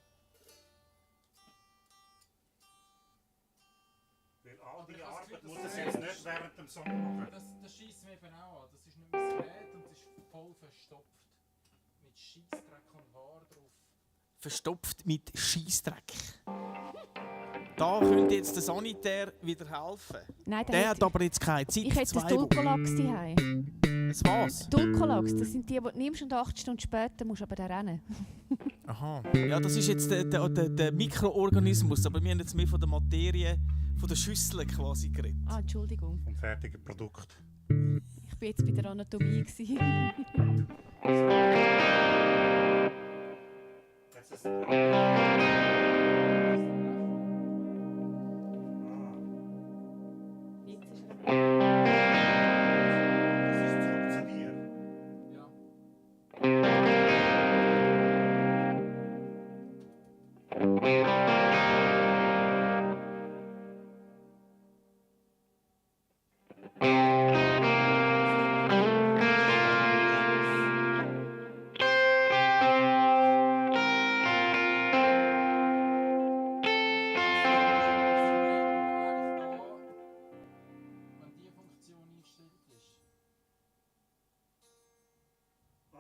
[SPEAKER 1] Weil all
[SPEAKER 5] Aber
[SPEAKER 1] die
[SPEAKER 5] ich habe das
[SPEAKER 1] Arbeit
[SPEAKER 5] Gefühl,
[SPEAKER 1] muss
[SPEAKER 5] das
[SPEAKER 1] es
[SPEAKER 5] ist-
[SPEAKER 1] jetzt nicht während dem Song machen.
[SPEAKER 5] Das schießt mir eben auch an. Das ist nicht mein Gerät und es ist voll verstopft mit mit Scheissdreck und Haar drauf.
[SPEAKER 3] Verstopft mit Scheissdreck. Da könnte jetzt der Sanitär wieder helfen.
[SPEAKER 2] Nein,
[SPEAKER 3] Der hat aber jetzt keine Zeit.
[SPEAKER 2] ich hätte
[SPEAKER 3] 2
[SPEAKER 2] das Dulcolax daheim.
[SPEAKER 3] Das was?
[SPEAKER 2] Dulcolax, das sind die du nimmst und 8 Stunden später musst du aber dann rennen.
[SPEAKER 3] Aha. Ja, das ist jetzt der Mikroorganismus, aber wir haben jetzt mehr von der Materie, von der Schüssel quasi geredet.
[SPEAKER 2] Ah, Entschuldigung.
[SPEAKER 1] Vom fertigen Produkt.
[SPEAKER 2] Ich war jetzt bei der Anatomie.
[SPEAKER 1] Jetzt ist es.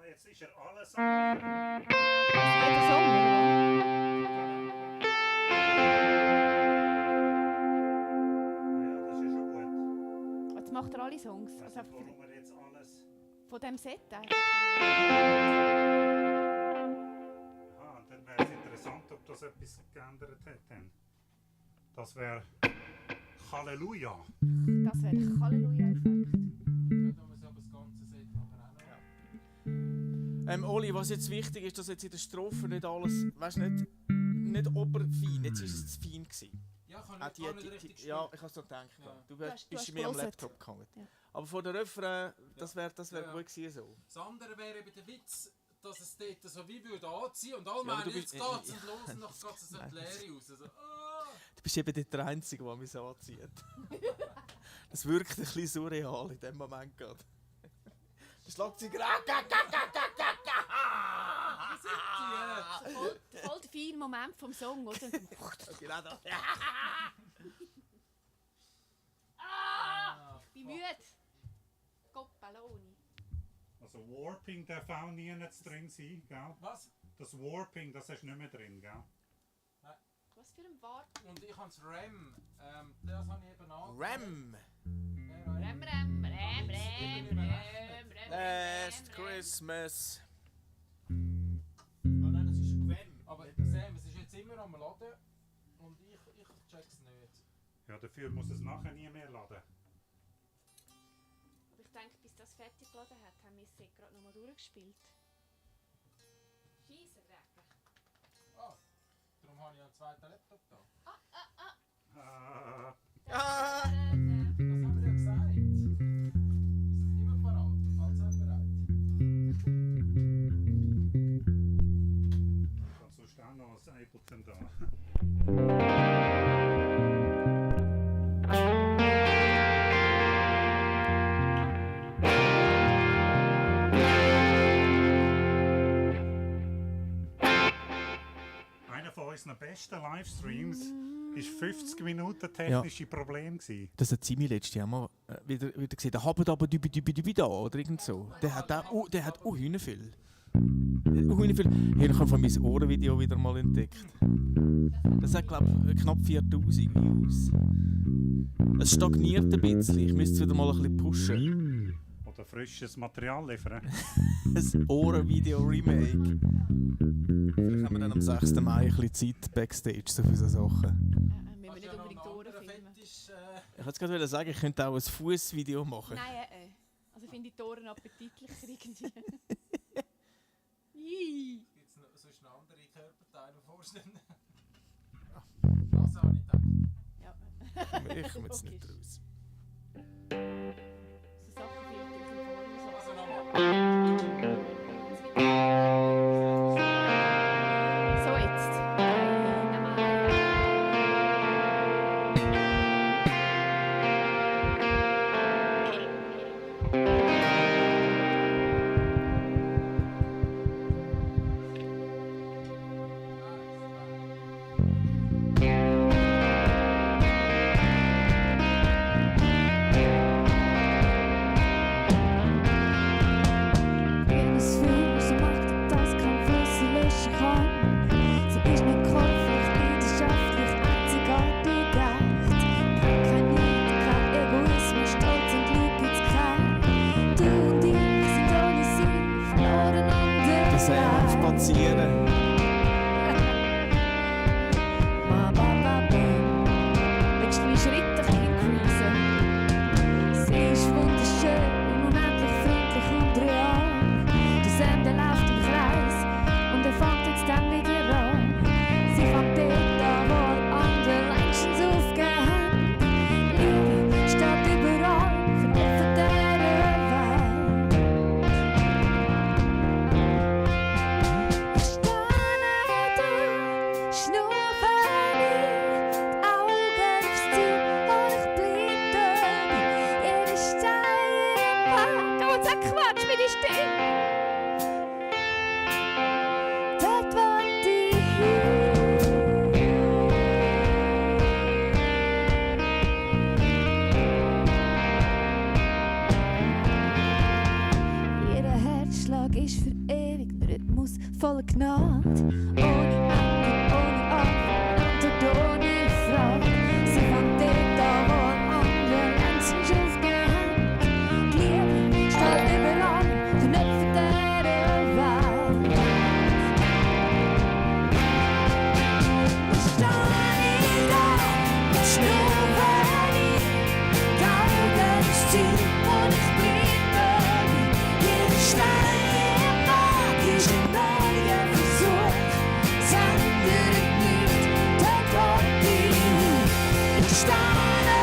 [SPEAKER 1] Jetzt ist er alles am
[SPEAKER 2] Jeder Song, oder?
[SPEAKER 1] Ja, das ist ja schon gut.
[SPEAKER 2] Jetzt macht er alle Songs.
[SPEAKER 1] Ich weiss
[SPEAKER 2] Also
[SPEAKER 1] nicht, warum er jetzt alles...
[SPEAKER 2] von diesem Set eigentlich.
[SPEAKER 1] Aha, dann wäre es interessant, ob das etwas geändert hat. Dann. Das wäre Halleluja.
[SPEAKER 2] Das wäre der Halleluja-Effekt.
[SPEAKER 5] Ja, da muss aber das ganze Set nachher auch noch.
[SPEAKER 3] Oli, was jetzt wichtig ist, dass jetzt in der Strophe nicht alles, weißt nicht oberfein, jetzt ist es zu fein gewesen.
[SPEAKER 5] Ja, kann
[SPEAKER 3] Ah,
[SPEAKER 5] ich gar nicht richtig spielen.
[SPEAKER 3] ja, ich habe es so gedacht.
[SPEAKER 5] Ja.
[SPEAKER 3] Du
[SPEAKER 2] hast
[SPEAKER 3] bist mir am
[SPEAKER 2] gelesen.
[SPEAKER 3] Laptop gekommen.
[SPEAKER 2] Ja.
[SPEAKER 3] Aber von der Refrain, das wäre
[SPEAKER 5] Ja.
[SPEAKER 3] gut gewesen so.
[SPEAKER 5] Das andere wäre eben der Witz, dass es dort so wie würde anziehen und alle
[SPEAKER 3] Ja, aber
[SPEAKER 5] meinen,
[SPEAKER 3] du
[SPEAKER 5] jetzt
[SPEAKER 3] bist-
[SPEAKER 5] geht's und los und dann geht es so in die Leere raus. Also,
[SPEAKER 3] Du bist eben nicht der Einzige, der mich so anzieht. Das wirkt ein bisschen surreal in dem Moment gerade. Der Schlagzeuger...
[SPEAKER 2] Voll der feine Moment vom Song, oder?
[SPEAKER 3] Genau da.
[SPEAKER 2] Ich bin müde. Coppaloni.
[SPEAKER 1] Also Warping darf auch nie nicht drin sein, gell?
[SPEAKER 5] was?
[SPEAKER 1] Das Warping, das hast du nicht mehr drin, gell?
[SPEAKER 2] Was für ein Wort?
[SPEAKER 5] Und ich habe das RAM. Das habe ich eben angehört.
[SPEAKER 3] Ram!
[SPEAKER 2] Rem.
[SPEAKER 3] Last Christmas.
[SPEAKER 5] Ah, nein, das ist Gwem. Aber Sam, es ist jetzt immer am Laden und ich check's nicht.
[SPEAKER 1] Ja, dafür muss es nachher nie mehr laden.
[SPEAKER 2] Aber ich denke, bis das fertig geladen hat, haben wir es gerade nochmal durchgespielt. Scheisserdrecken.
[SPEAKER 5] Ah, darum habe ich einen zweiten Laptop da.
[SPEAKER 1] Ah,
[SPEAKER 5] Das haben wir ja gesagt. Wir sind immer parat, allzeit bereit.
[SPEAKER 1] und sonst auch noch das Ableton da. Einer von unseren besten Livestreams war 50 Minuten technische Problem gewesen.
[SPEAKER 3] Das hat Simi letztes Jahr mal wieder gesehen. Der Habet aber dübi da oder irgend so. Der hat auch Hühner viel. Ich habe von meinem Ohrenvideo wieder mal entdeckt. Das hat, glaube ich, knapp 4000 Views. Es stagniert ein bisschen. Ich müsste es wieder mal ein bisschen pushen.
[SPEAKER 1] Oder frisches Material liefern.
[SPEAKER 3] Ein Ohrenvideo-Remake. Vielleicht haben wir dann am 6. Mai ein bisschen Zeit Backstage so für so Sachen.
[SPEAKER 2] Wir müssen nicht unbedingt die Ohren filmen.
[SPEAKER 3] Ich wollte gerade sagen, ich könnte auch ein Fußvideo machen.
[SPEAKER 2] Nein, also finde ich die Ohren appetitlicher irgendwie. Ih.
[SPEAKER 5] Gibt es sonst noch andere Körperteile vorstellen? Das habe ich gedacht.
[SPEAKER 2] Ja.
[SPEAKER 3] Ich komme jetzt nicht
[SPEAKER 2] Logisch.
[SPEAKER 3] raus.
[SPEAKER 2] So Sachen fehlen uns im Forum.
[SPEAKER 5] Also nochmal.
[SPEAKER 2] So jetzt. Menschen kann. Sie ist nicht käuflich, leidenschaftlich, einzigartig, echt. Kein Neid, kein Egoismus, Stolz und Liebe gibt's kein. Du und ich sind ohne sie verloren an der
[SPEAKER 3] Das spazieren.
[SPEAKER 2] Willst du 3 Schritte increasen? Sie ist wunderschön, unendlich freundlich und real. Das Ende läuft im Kreis und fängt jetzt dann wieder an. Sie fängt dort an, wo alle anderen längstens aufgehört haben. Liebe steht überall, verknüpft dieser Welt. Ich stehe da, schnurre nicht, die Augen aufs Ziel und ich bleib dabei. Jeder Stein im Weg, und sag Quatsch, wie die steht. Dort wollte ich hin. Jeder Herzschlag ist für ewig, der Rhythmus voller Gnade. Ohne Ende, ohne Antwort und ohne Frage. Sie fängt dort an, wo alle anderen längstens aufgehört haben. Die Liebe steht überall, verknüpft dieser Welt. Ich stehe da, schnurre nicht, die Augen aufs Ziel und ich bleib dabei. Jeder Stein im Weg ist ein neuer Versuch, es ändert nichts, dort wollte ich hin. Ich stehe da,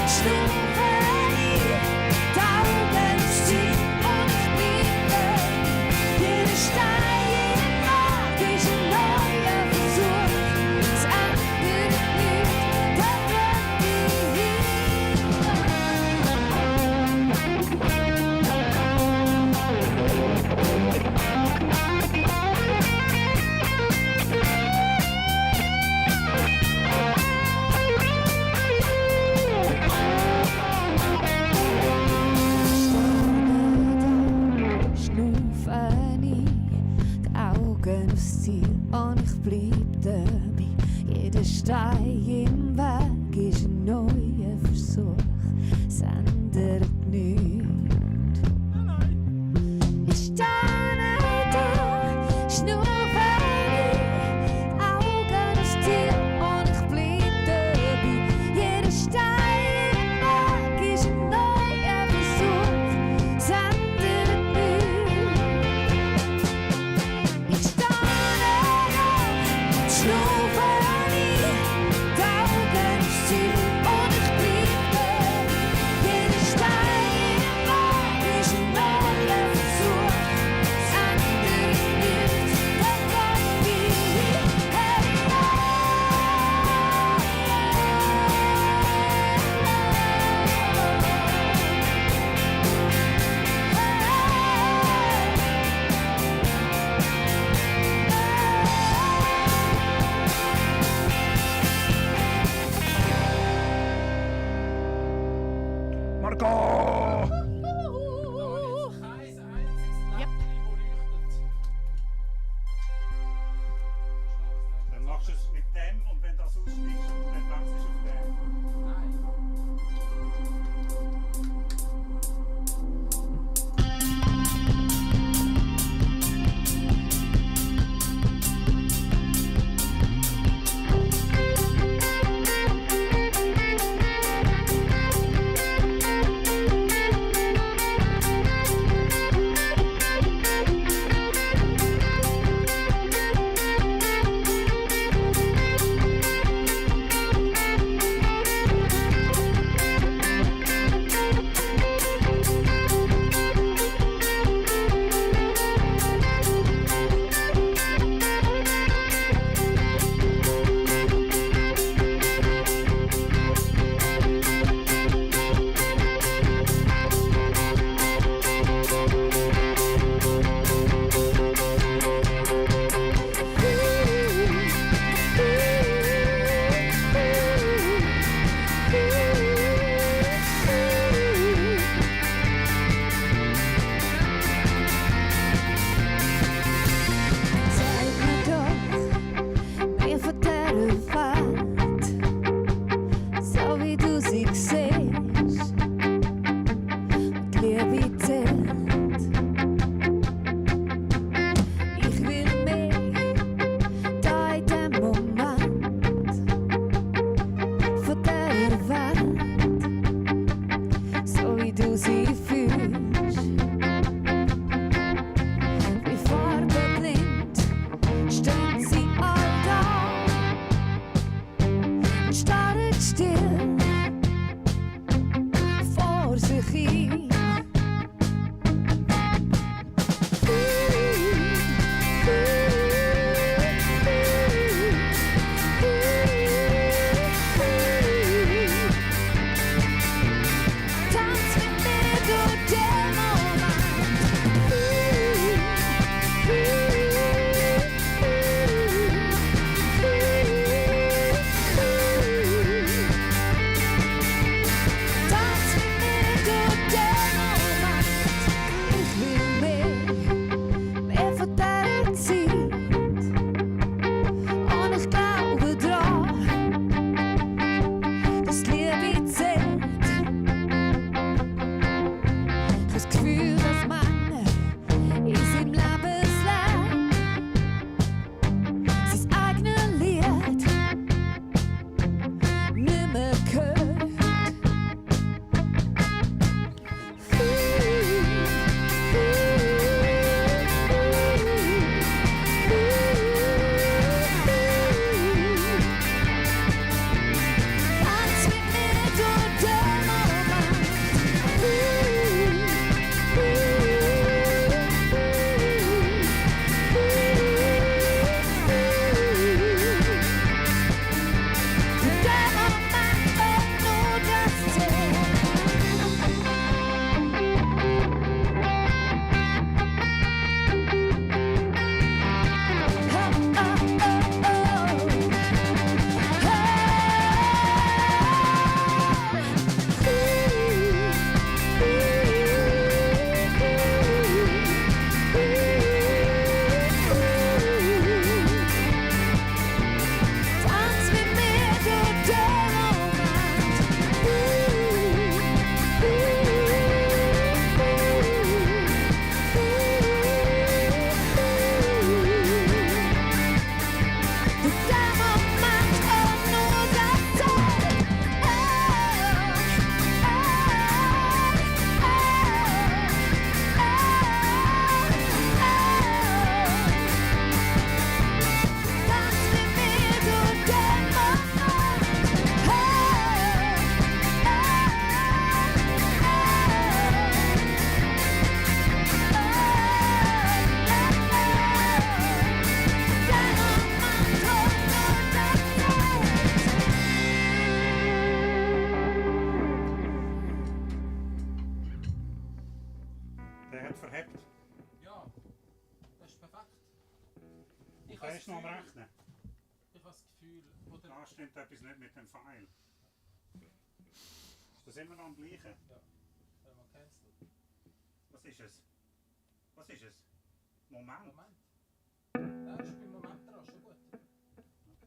[SPEAKER 2] schnurre nicht, die Augen aufs Ziel und ich bleib dabei. Jeder Stein im Weg ist ein neuer Versuch, es ändert nichts, dort wollte ich hin. Schnaufe nicht, die Augen aufs Ziel und ich bleib dabei. Jeder Stein im Weg ist ein neuer Versuch, es ändert nichts. Ich stehe da, schnaufe nicht, die Augen aufs Ziel und ich bleib dabei. Jeder Stein im Weg ist ein neuer Versuch, es ändert nichts. Ich stehe da, schnaufe nicht, die Augen aufs Ziel und ich bleib dabei. Jeder Stein im Weg ist ein neuer Versuch, es ändert nichts, dort wollte ich hin. Hey,
[SPEAKER 1] Margot!
[SPEAKER 5] Kein einziges Lämpchen, wo leuchtet.
[SPEAKER 1] Dann machst du es mit dem und wenn das aussteigst, dann wechselst du auf den.
[SPEAKER 5] Nein.
[SPEAKER 3] Ich habe
[SPEAKER 1] Er ist noch am Rechnen.
[SPEAKER 3] Ich habe das Gefühl, oder...
[SPEAKER 1] Da stimmt etwas nicht mit dem Pfeil. Ist das immer noch am gleichen?
[SPEAKER 3] Wenn man cancelt.
[SPEAKER 1] Was ist es? Was ist es? Moment.
[SPEAKER 3] Moment. Nein, ist beim Moment dran, schon gut.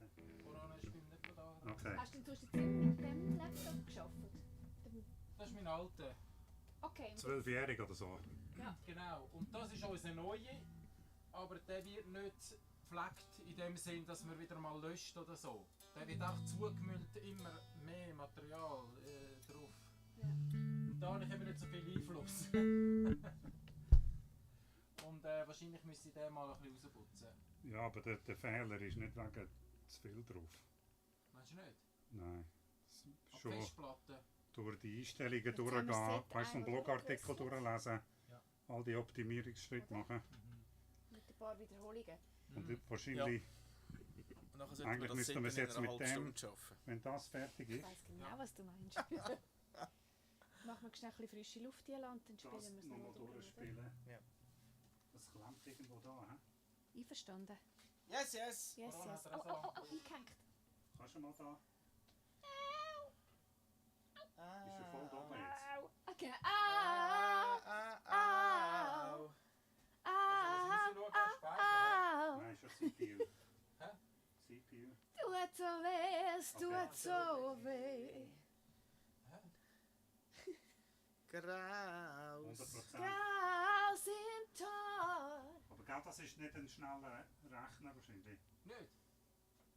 [SPEAKER 1] Okay.
[SPEAKER 3] Corona ist beim nicht da dran.
[SPEAKER 1] Okay.
[SPEAKER 4] Hast du jetzt mit dem Laptop geschafft?
[SPEAKER 3] Das ist mein alter.
[SPEAKER 4] Okay.
[SPEAKER 1] 12-jährig oder so.
[SPEAKER 3] Ja, genau. Und das ist unser neue, aber der wird nicht gepflegt in dem Sinn, dass man wieder mal löscht oder so. Der wird auch zugemüllt, immer mehr Material drauf.
[SPEAKER 4] Ja.
[SPEAKER 3] Und da habe ich eben nicht so viel Einfluss. Und wahrscheinlich müsste ich den mal ein bisschen rausputzen.
[SPEAKER 1] Ja, aber der Fehler ist nicht wegen zu viel drauf.
[SPEAKER 3] Meinst du nicht?
[SPEAKER 1] Nein.
[SPEAKER 3] Auf
[SPEAKER 1] Schon
[SPEAKER 3] Festplatten.
[SPEAKER 1] durch die Einstellungen
[SPEAKER 4] Jetzt haben wir
[SPEAKER 1] durchgehen,
[SPEAKER 4] das Set
[SPEAKER 1] weißt du, einen
[SPEAKER 4] einmal
[SPEAKER 1] Blogartikel
[SPEAKER 4] durchgewechselt.
[SPEAKER 1] durchlesen,
[SPEAKER 3] Ja.
[SPEAKER 1] all die Optimierungsschritte
[SPEAKER 4] Oder?
[SPEAKER 1] machen.
[SPEAKER 4] Mit ein paar Wiederholungen.
[SPEAKER 1] Und wahrscheinlich,
[SPEAKER 3] Und nachher sollten
[SPEAKER 1] eigentlich
[SPEAKER 3] das
[SPEAKER 1] müssten wir es
[SPEAKER 3] Set
[SPEAKER 1] jetzt
[SPEAKER 3] in
[SPEAKER 1] mit
[SPEAKER 3] einer
[SPEAKER 1] dem,
[SPEAKER 3] halben Stunde schaffen.
[SPEAKER 1] wenn das fertig
[SPEAKER 4] Ich
[SPEAKER 1] ist,
[SPEAKER 4] weiss genau,
[SPEAKER 3] Ja.
[SPEAKER 4] was du meinst. Machen wir schnell ein bisschen frische Luft hier und dann spielen
[SPEAKER 1] das
[SPEAKER 4] wir es
[SPEAKER 1] nochmal
[SPEAKER 4] nochmal durch. oder?
[SPEAKER 1] durchspielen.
[SPEAKER 3] Ja.
[SPEAKER 1] Das klemmt irgendwo da, he?
[SPEAKER 4] Einverstanden.
[SPEAKER 3] Yes, yes!
[SPEAKER 4] Yes,
[SPEAKER 3] Corona
[SPEAKER 4] yes.
[SPEAKER 3] hat er
[SPEAKER 4] Oh,
[SPEAKER 3] so
[SPEAKER 4] oh, oh,
[SPEAKER 3] angepasst.
[SPEAKER 4] eingehängt.
[SPEAKER 1] Kannst du mal da? Ist er voll da oben jetzt?
[SPEAKER 4] Au. Okay. Au. Au.
[SPEAKER 3] Also,
[SPEAKER 4] Au.
[SPEAKER 1] Nein, ist ja CPU.
[SPEAKER 3] Hä?
[SPEAKER 1] CPU.
[SPEAKER 4] Tut so weh, es tut
[SPEAKER 1] Okay.
[SPEAKER 4] so weh.
[SPEAKER 3] Graus.
[SPEAKER 1] 100%.
[SPEAKER 4] Graus im Tor.
[SPEAKER 1] Aber gell, das ist nicht ein schneller Rechner wahrscheinlich.
[SPEAKER 3] Nicht?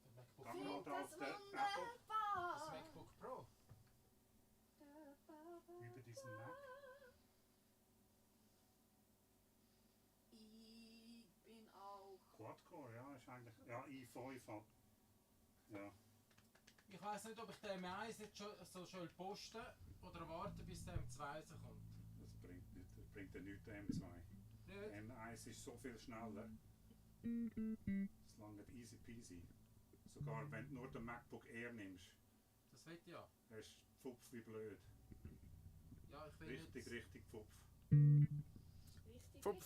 [SPEAKER 3] Der MacBook
[SPEAKER 1] Geh
[SPEAKER 3] Pro.
[SPEAKER 1] mal
[SPEAKER 4] Find
[SPEAKER 1] da
[SPEAKER 4] das
[SPEAKER 1] auf den Apple,
[SPEAKER 3] Das
[SPEAKER 4] wunderbar.
[SPEAKER 3] MacBook Pro.
[SPEAKER 1] über diesen Mac.
[SPEAKER 4] Ich bin auch.
[SPEAKER 1] Quad-Core, ja, ist eigentlich, ja, i5 hat. Ja,
[SPEAKER 3] Ich weiss nicht, ob ich den M1 jetzt schon soll posten oder warten, bis der M2 so kommt.
[SPEAKER 1] das bringt nicht, das bringt ja nichts, der M2.
[SPEAKER 3] Nicht?
[SPEAKER 1] M1 ist so viel schneller. Das langt easy peasy. Sogar wenn du nur den MacBook Air nimmst,
[SPEAKER 3] Das will ich ja.
[SPEAKER 1] hast du Pfupf wie blöd.
[SPEAKER 3] Ja, ich will
[SPEAKER 1] Richtig,
[SPEAKER 3] nicht.
[SPEAKER 1] richtig Pfupf.
[SPEAKER 4] Richtig.
[SPEAKER 3] Ich könnte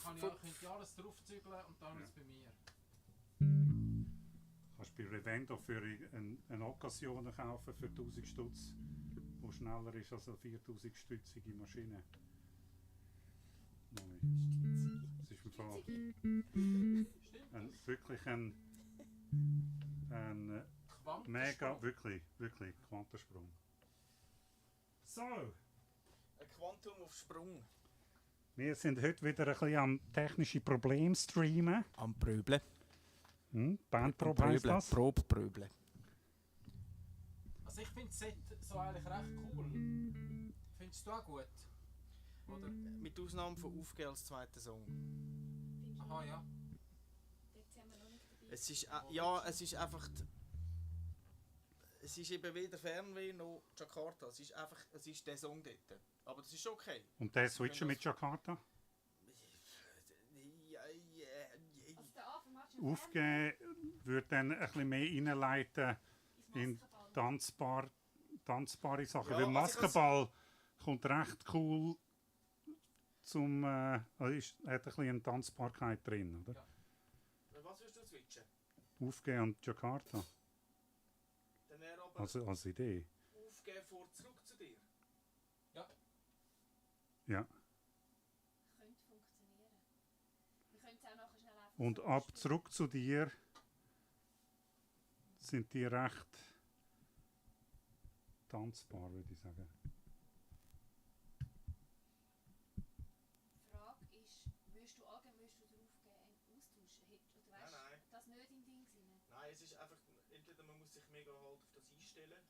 [SPEAKER 3] ja alles draufzügeln und dann
[SPEAKER 1] Ja.
[SPEAKER 3] ist es bei mir.
[SPEAKER 1] Kannst bei Revendo für eine Occasion kaufen für 1000 Stutz, die schneller ist als eine 4000 stützige Maschine. Nein. Das ist im Fall
[SPEAKER 3] Stimmt.
[SPEAKER 1] wirklich ein mega, wirklich Quantensprung. So,
[SPEAKER 3] Ein Quantum auf Sprung.
[SPEAKER 1] wir sind heute wieder ein bisschen am technischen Problem streamen.
[SPEAKER 3] Am Pröbeli.
[SPEAKER 1] Bandprobe heisst das.
[SPEAKER 3] Pröbeli. Also ich finde das Set so eigentlich recht cool. Findest du auch gut? Oder?
[SPEAKER 6] Mit Ausnahme von Aufgehen als zweiter Song.
[SPEAKER 3] Aha, ja.
[SPEAKER 4] Jetzt haben wir noch nicht dabei.
[SPEAKER 6] Es ist, ja, es ist einfach. Es ist eben weder Fernweh noch Jakarta. Es ist einfach, es ist der Song dort. Aber das ist okay.
[SPEAKER 1] Und der switchen mit Jakarta.
[SPEAKER 4] Also der Anfang macht schon
[SPEAKER 1] Aufgeben würde dann ein bisschen mehr reinleiten in tanzbare Sachen.
[SPEAKER 6] Ja,
[SPEAKER 1] Weil
[SPEAKER 6] also
[SPEAKER 1] Maskenball kommt recht cool zum. Also hat ein bisschen eine Tanzbarkeit drin, oder?
[SPEAKER 6] Was würdest du switchen?
[SPEAKER 1] Aufgeben und Jakarta.
[SPEAKER 6] Dann wäre aber
[SPEAKER 1] Als Idee.
[SPEAKER 6] Aufgehen vor zurück zu dir.
[SPEAKER 1] Ja.
[SPEAKER 4] könnte funktionieren. Wir können es auch nachher schnell einfach
[SPEAKER 1] Und
[SPEAKER 4] so
[SPEAKER 1] ab
[SPEAKER 4] spielen.
[SPEAKER 1] zurück zu dir sind die recht tanzbar, würde ich sagen.
[SPEAKER 4] Die Frage ist, willst du allgemein draufgehen, austauschen? Oder weißt
[SPEAKER 6] Nein.
[SPEAKER 4] das nicht in Ding sein?
[SPEAKER 6] Nein, es ist einfach, entweder man muss sich mega halt auf das einstellen.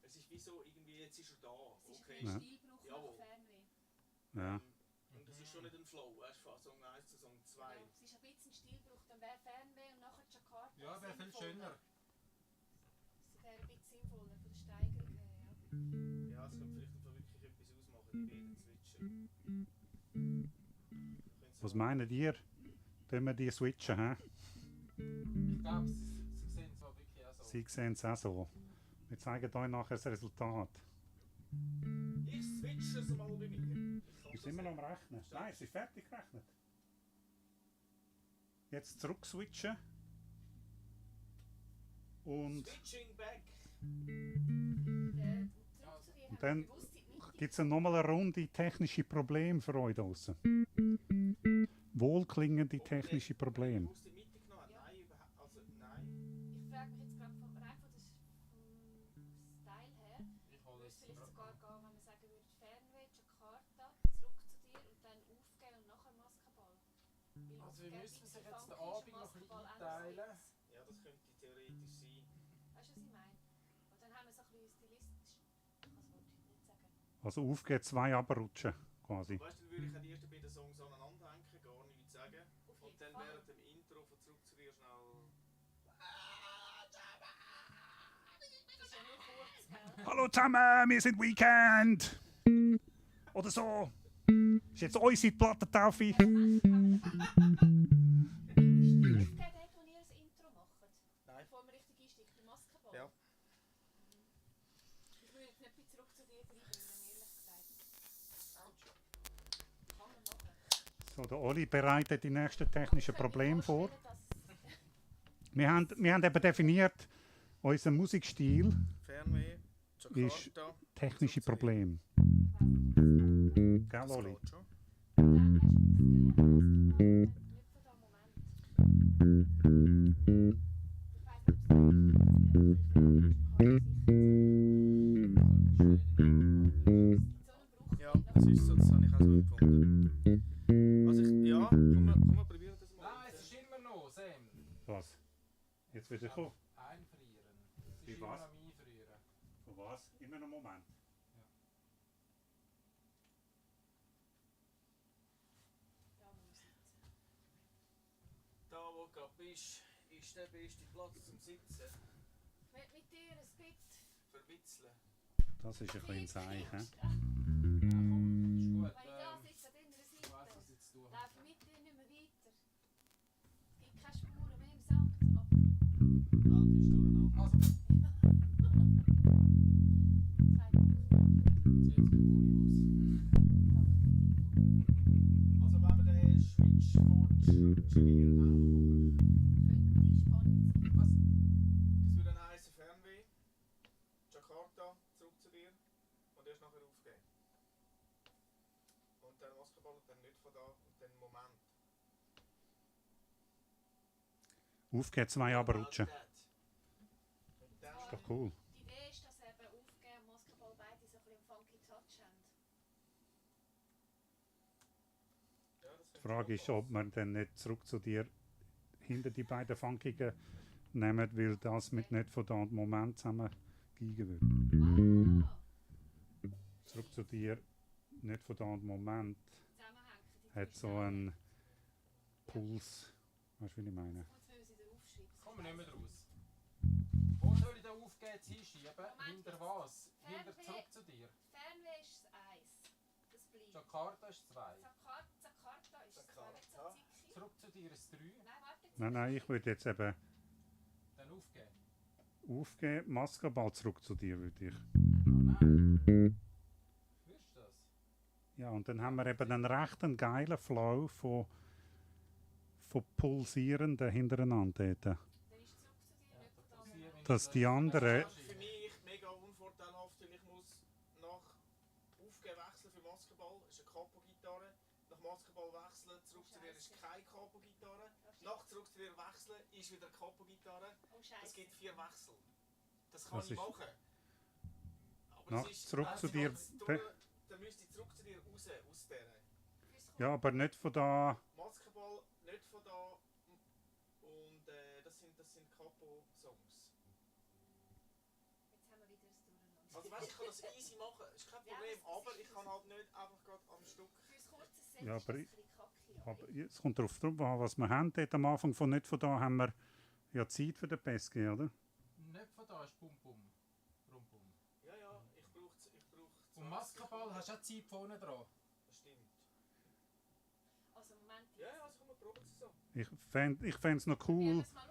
[SPEAKER 6] Es ist wie so, irgendwie, jetzt ist er da.
[SPEAKER 4] Es ist
[SPEAKER 6] Okay.
[SPEAKER 4] ein
[SPEAKER 1] Ja.
[SPEAKER 4] bisschen Stilbruch
[SPEAKER 6] Jawohl.
[SPEAKER 4] nach Fernweh.
[SPEAKER 1] Ja.
[SPEAKER 6] Und das ist schon nicht ein Flow, weißt du, von Song 1 zu Song 2.
[SPEAKER 4] Ja, es ist ein bisschen Stilbruch, dann wäre Fernweh und nachher Jakarta.
[SPEAKER 3] Ja, wäre viel
[SPEAKER 4] sinnvoller.
[SPEAKER 3] schöner.
[SPEAKER 4] Das wäre ein bisschen sinnvoller von der Steigerung her. Ja.
[SPEAKER 6] Ja, es könnte vielleicht einfach wirklich etwas ausmachen, die beiden switchen.
[SPEAKER 1] Was meint ihr? Können wir die switchen? He?
[SPEAKER 3] Ich glaube, sie sehen es auch wirklich auch so.
[SPEAKER 1] Sie sehen es auch so. Wir zeigen euch nachher das Resultat.
[SPEAKER 6] Ich switche es mal bei mir. Ich kann
[SPEAKER 1] Ist
[SPEAKER 6] das
[SPEAKER 1] immer noch
[SPEAKER 6] nicht.
[SPEAKER 1] am Rechnen? Nein, es ist fertig gerechnet. jetzt zurück switchen. Und
[SPEAKER 6] Switching back.
[SPEAKER 1] Und dann gibt es nochmal eine Runde technische Probleme für euch draußen. Wohlklingende technische Probleme.
[SPEAKER 6] Aus der Mitte genommen?
[SPEAKER 4] Ja.
[SPEAKER 6] Nein, überhaupt. Also, nein.
[SPEAKER 4] Ich frage mich jetzt gerade vom Style her,
[SPEAKER 5] Ich hole
[SPEAKER 4] würde es
[SPEAKER 5] es
[SPEAKER 4] vielleicht
[SPEAKER 5] ra-
[SPEAKER 4] sogar gehen, wenn man sagen würde, Fernweh, Jakarta, zurück zu dir und dann aufgeben und nachher Maskenball. Weil
[SPEAKER 5] Also wir
[SPEAKER 4] aufgeben
[SPEAKER 5] müssen sich
[SPEAKER 4] bisschen
[SPEAKER 5] jetzt den
[SPEAKER 4] funky ist
[SPEAKER 5] Abend
[SPEAKER 4] und
[SPEAKER 5] noch ein bisschen
[SPEAKER 4] Maskenball auch
[SPEAKER 5] einteilen.
[SPEAKER 4] noch
[SPEAKER 6] Ja, das könnte theoretisch sein.
[SPEAKER 4] Weißt du, was ich meine? Und dann haben wir so ein bisschen stilistisch. Das wollte ich nicht sagen.
[SPEAKER 1] Also aufgehen, 2 abrutschen quasi.
[SPEAKER 6] Weißt du, dann würde ich auch die ersten beiden Songs aneinander hängen, gar nichts sagen.
[SPEAKER 4] Auf
[SPEAKER 6] Und
[SPEAKER 4] jeden
[SPEAKER 6] dann
[SPEAKER 4] Fall.
[SPEAKER 6] während dem Intro von zurück zu dir schnell.
[SPEAKER 4] Das ist ja nur kurz, gell?
[SPEAKER 1] Hallo zusammen, wir sind Weekend! Oder so. Ist jetzt unsere Plattentaufe.
[SPEAKER 4] Aufgeben dort, wo ihr das Intro macht.
[SPEAKER 6] Nein.
[SPEAKER 4] Bevor wir richtig einsteigen, der Maskenball.
[SPEAKER 6] Ja.
[SPEAKER 4] Ich würde jetzt nicht bei zurück zu dir reinbringen, ehrlich gesagt. Kann man machen.
[SPEAKER 1] So, der Oli bereitet die nächsten technischen Probleme vor. Wir haben eben definiert, unser Musikstil
[SPEAKER 6] Fernweh,
[SPEAKER 1] Ist
[SPEAKER 6] Jakarta.
[SPEAKER 1] technische Probleme. Gell,
[SPEAKER 6] Das
[SPEAKER 1] Oli?
[SPEAKER 6] geht schon. Ja, das ist so, das habe ich auch so empfunden. Also ja, komm, wir probieren das mal.
[SPEAKER 5] Nein, es ist immer noch, Sam.
[SPEAKER 1] Was? Jetzt wieder kommen.
[SPEAKER 5] Einfrieren. Es
[SPEAKER 1] Wie
[SPEAKER 5] ist immer
[SPEAKER 1] was?
[SPEAKER 5] noch am Einfrieren.
[SPEAKER 1] Von was? Immer noch einen Moment.
[SPEAKER 6] Da wo du gerade bist, ist der beste Platz zum Sitzen.
[SPEAKER 4] Mit dir ein Bit.
[SPEAKER 6] Verwitzeln.
[SPEAKER 1] Das ist ein bisschen ein Seich. He?
[SPEAKER 5] Ja, komm, ist gut.
[SPEAKER 4] Wenn ich da sitze an deiner
[SPEAKER 5] Ich weiss,
[SPEAKER 4] Seite,
[SPEAKER 5] was ich zu tun habe.
[SPEAKER 4] laufe ich mit dir nicht mehr weiter. Es gibt keine Spuren mehr im Sand. Aber
[SPEAKER 6] Halt ist durcheinander.
[SPEAKER 5] Also,
[SPEAKER 4] zwei Wochen.
[SPEAKER 5] jetzt sieht es gut
[SPEAKER 6] Also wenn wir den Switch fortschritt zu dir machen.
[SPEAKER 4] Könnte spannend sein.
[SPEAKER 5] aus.
[SPEAKER 6] Das würde dann heißen Fernweh, Jakarta, zurück zu dir und erst nachher aufgeben. Und dann Maskenball und dann nicht von da und dann Moment.
[SPEAKER 1] Aufgehen, 2 abrutschen.
[SPEAKER 6] Und dann
[SPEAKER 1] Ist doch cool.
[SPEAKER 4] Die Idee ist, dass eben Aufgeben und Maskenball beide so ein bisschen einen funky Touch haben.
[SPEAKER 6] ja, das
[SPEAKER 1] Die Frage ist, ob man dann nicht zurück zu dir hinter die beiden Funkigen nehmen, weil das mit nicht von da und Moment zusammen geigen würde.
[SPEAKER 4] Ah,
[SPEAKER 1] Zurück zu dir, nicht von da und Moment,
[SPEAKER 4] zusammenhängen. Die
[SPEAKER 1] hat so einen Puls. Weißt du, wie ich meine?
[SPEAKER 4] Jetzt müssen wir sie da aufschreiben.
[SPEAKER 5] Kommen wir nicht mehr raus. Wo soll ich den Aufgehen jetzt hinschieben?
[SPEAKER 4] Moment,
[SPEAKER 5] Hinter
[SPEAKER 4] jetzt-
[SPEAKER 5] was? Hinter
[SPEAKER 4] Fernweh.
[SPEAKER 5] zurück zu dir.
[SPEAKER 4] Fernweh ist das 1. Das bleibt.
[SPEAKER 5] Jakarta ist 2.
[SPEAKER 4] Zakarta ist das 2. Nicht so
[SPEAKER 6] Jakarta.
[SPEAKER 4] zickig.
[SPEAKER 5] Zurück zu dir ist 3.
[SPEAKER 4] Nein, warte jetzt.
[SPEAKER 1] Nein, ich würde jetzt eben
[SPEAKER 5] Dann aufgehen.
[SPEAKER 1] aufgeben, Maskenball zurück zu dir, würde ich.
[SPEAKER 5] Oh nein. Wirst du das?
[SPEAKER 1] Ja, und dann haben wir eben einen recht geilen Flow von pulsierenden hintereinander. Dort.
[SPEAKER 4] Dann ist zurück zu dir, nicht von da
[SPEAKER 5] passiert,
[SPEAKER 4] Moment.
[SPEAKER 5] wenn
[SPEAKER 1] Dass
[SPEAKER 5] ich
[SPEAKER 1] die
[SPEAKER 5] das-
[SPEAKER 1] anderen-
[SPEAKER 6] für mich mega unvorteilhaft, weil ich muss nach Aufgeben wechseln für Maskenball, ist eine Capo-Gitarre. Nach Maskenball wechseln, zurück zu dir ist keine Capo-Gitarre. Nach zurück zu dir wechseln ist wieder eine Capo-Gitarre.
[SPEAKER 4] Oh,
[SPEAKER 6] Es
[SPEAKER 4] Scheiße.
[SPEAKER 6] gibt 4 Wechsel. Das kann
[SPEAKER 1] Das
[SPEAKER 6] ich
[SPEAKER 1] ist-
[SPEAKER 6] machen. Aber
[SPEAKER 1] Nach
[SPEAKER 6] es ist,
[SPEAKER 1] zurück
[SPEAKER 6] wenn
[SPEAKER 1] zu
[SPEAKER 6] sie
[SPEAKER 1] dir
[SPEAKER 6] das
[SPEAKER 1] be-
[SPEAKER 6] dann müsste ich zurück zu dir raus, aus dieser.
[SPEAKER 1] Ja, aber nicht von da.
[SPEAKER 6] Maskenball, nicht von da. Und das sind Capo-Songs.
[SPEAKER 4] Jetzt haben wir wieder das Durcheinander.
[SPEAKER 6] Also weißt, ich kann das easy machen, ist kein
[SPEAKER 4] Ja,
[SPEAKER 6] Problem,
[SPEAKER 4] das ist-
[SPEAKER 6] aber ich kann halt nicht einfach gerade am Stück.
[SPEAKER 4] Fürs kurze Set
[SPEAKER 1] Ja,
[SPEAKER 4] ist
[SPEAKER 1] aber
[SPEAKER 4] das ein
[SPEAKER 1] ich-
[SPEAKER 4] bisschen kacki.
[SPEAKER 1] Aber es kommt darauf an, was wir haben. Dort am Anfang von nicht von da haben wir ja Zeit für den Pesky, oder?
[SPEAKER 5] Nicht von da ist Bum Bum. Rum Bum.
[SPEAKER 6] Ja, ja, ich brauche
[SPEAKER 5] Und Maskenball hast du auch Zeit vorne dran.
[SPEAKER 6] Das stimmt.
[SPEAKER 4] Also Moment.
[SPEAKER 6] Ja, ja, also komm, wir probieren es so.
[SPEAKER 1] Ich fände es noch
[SPEAKER 4] Probieren wir
[SPEAKER 1] cool,
[SPEAKER 4] es mal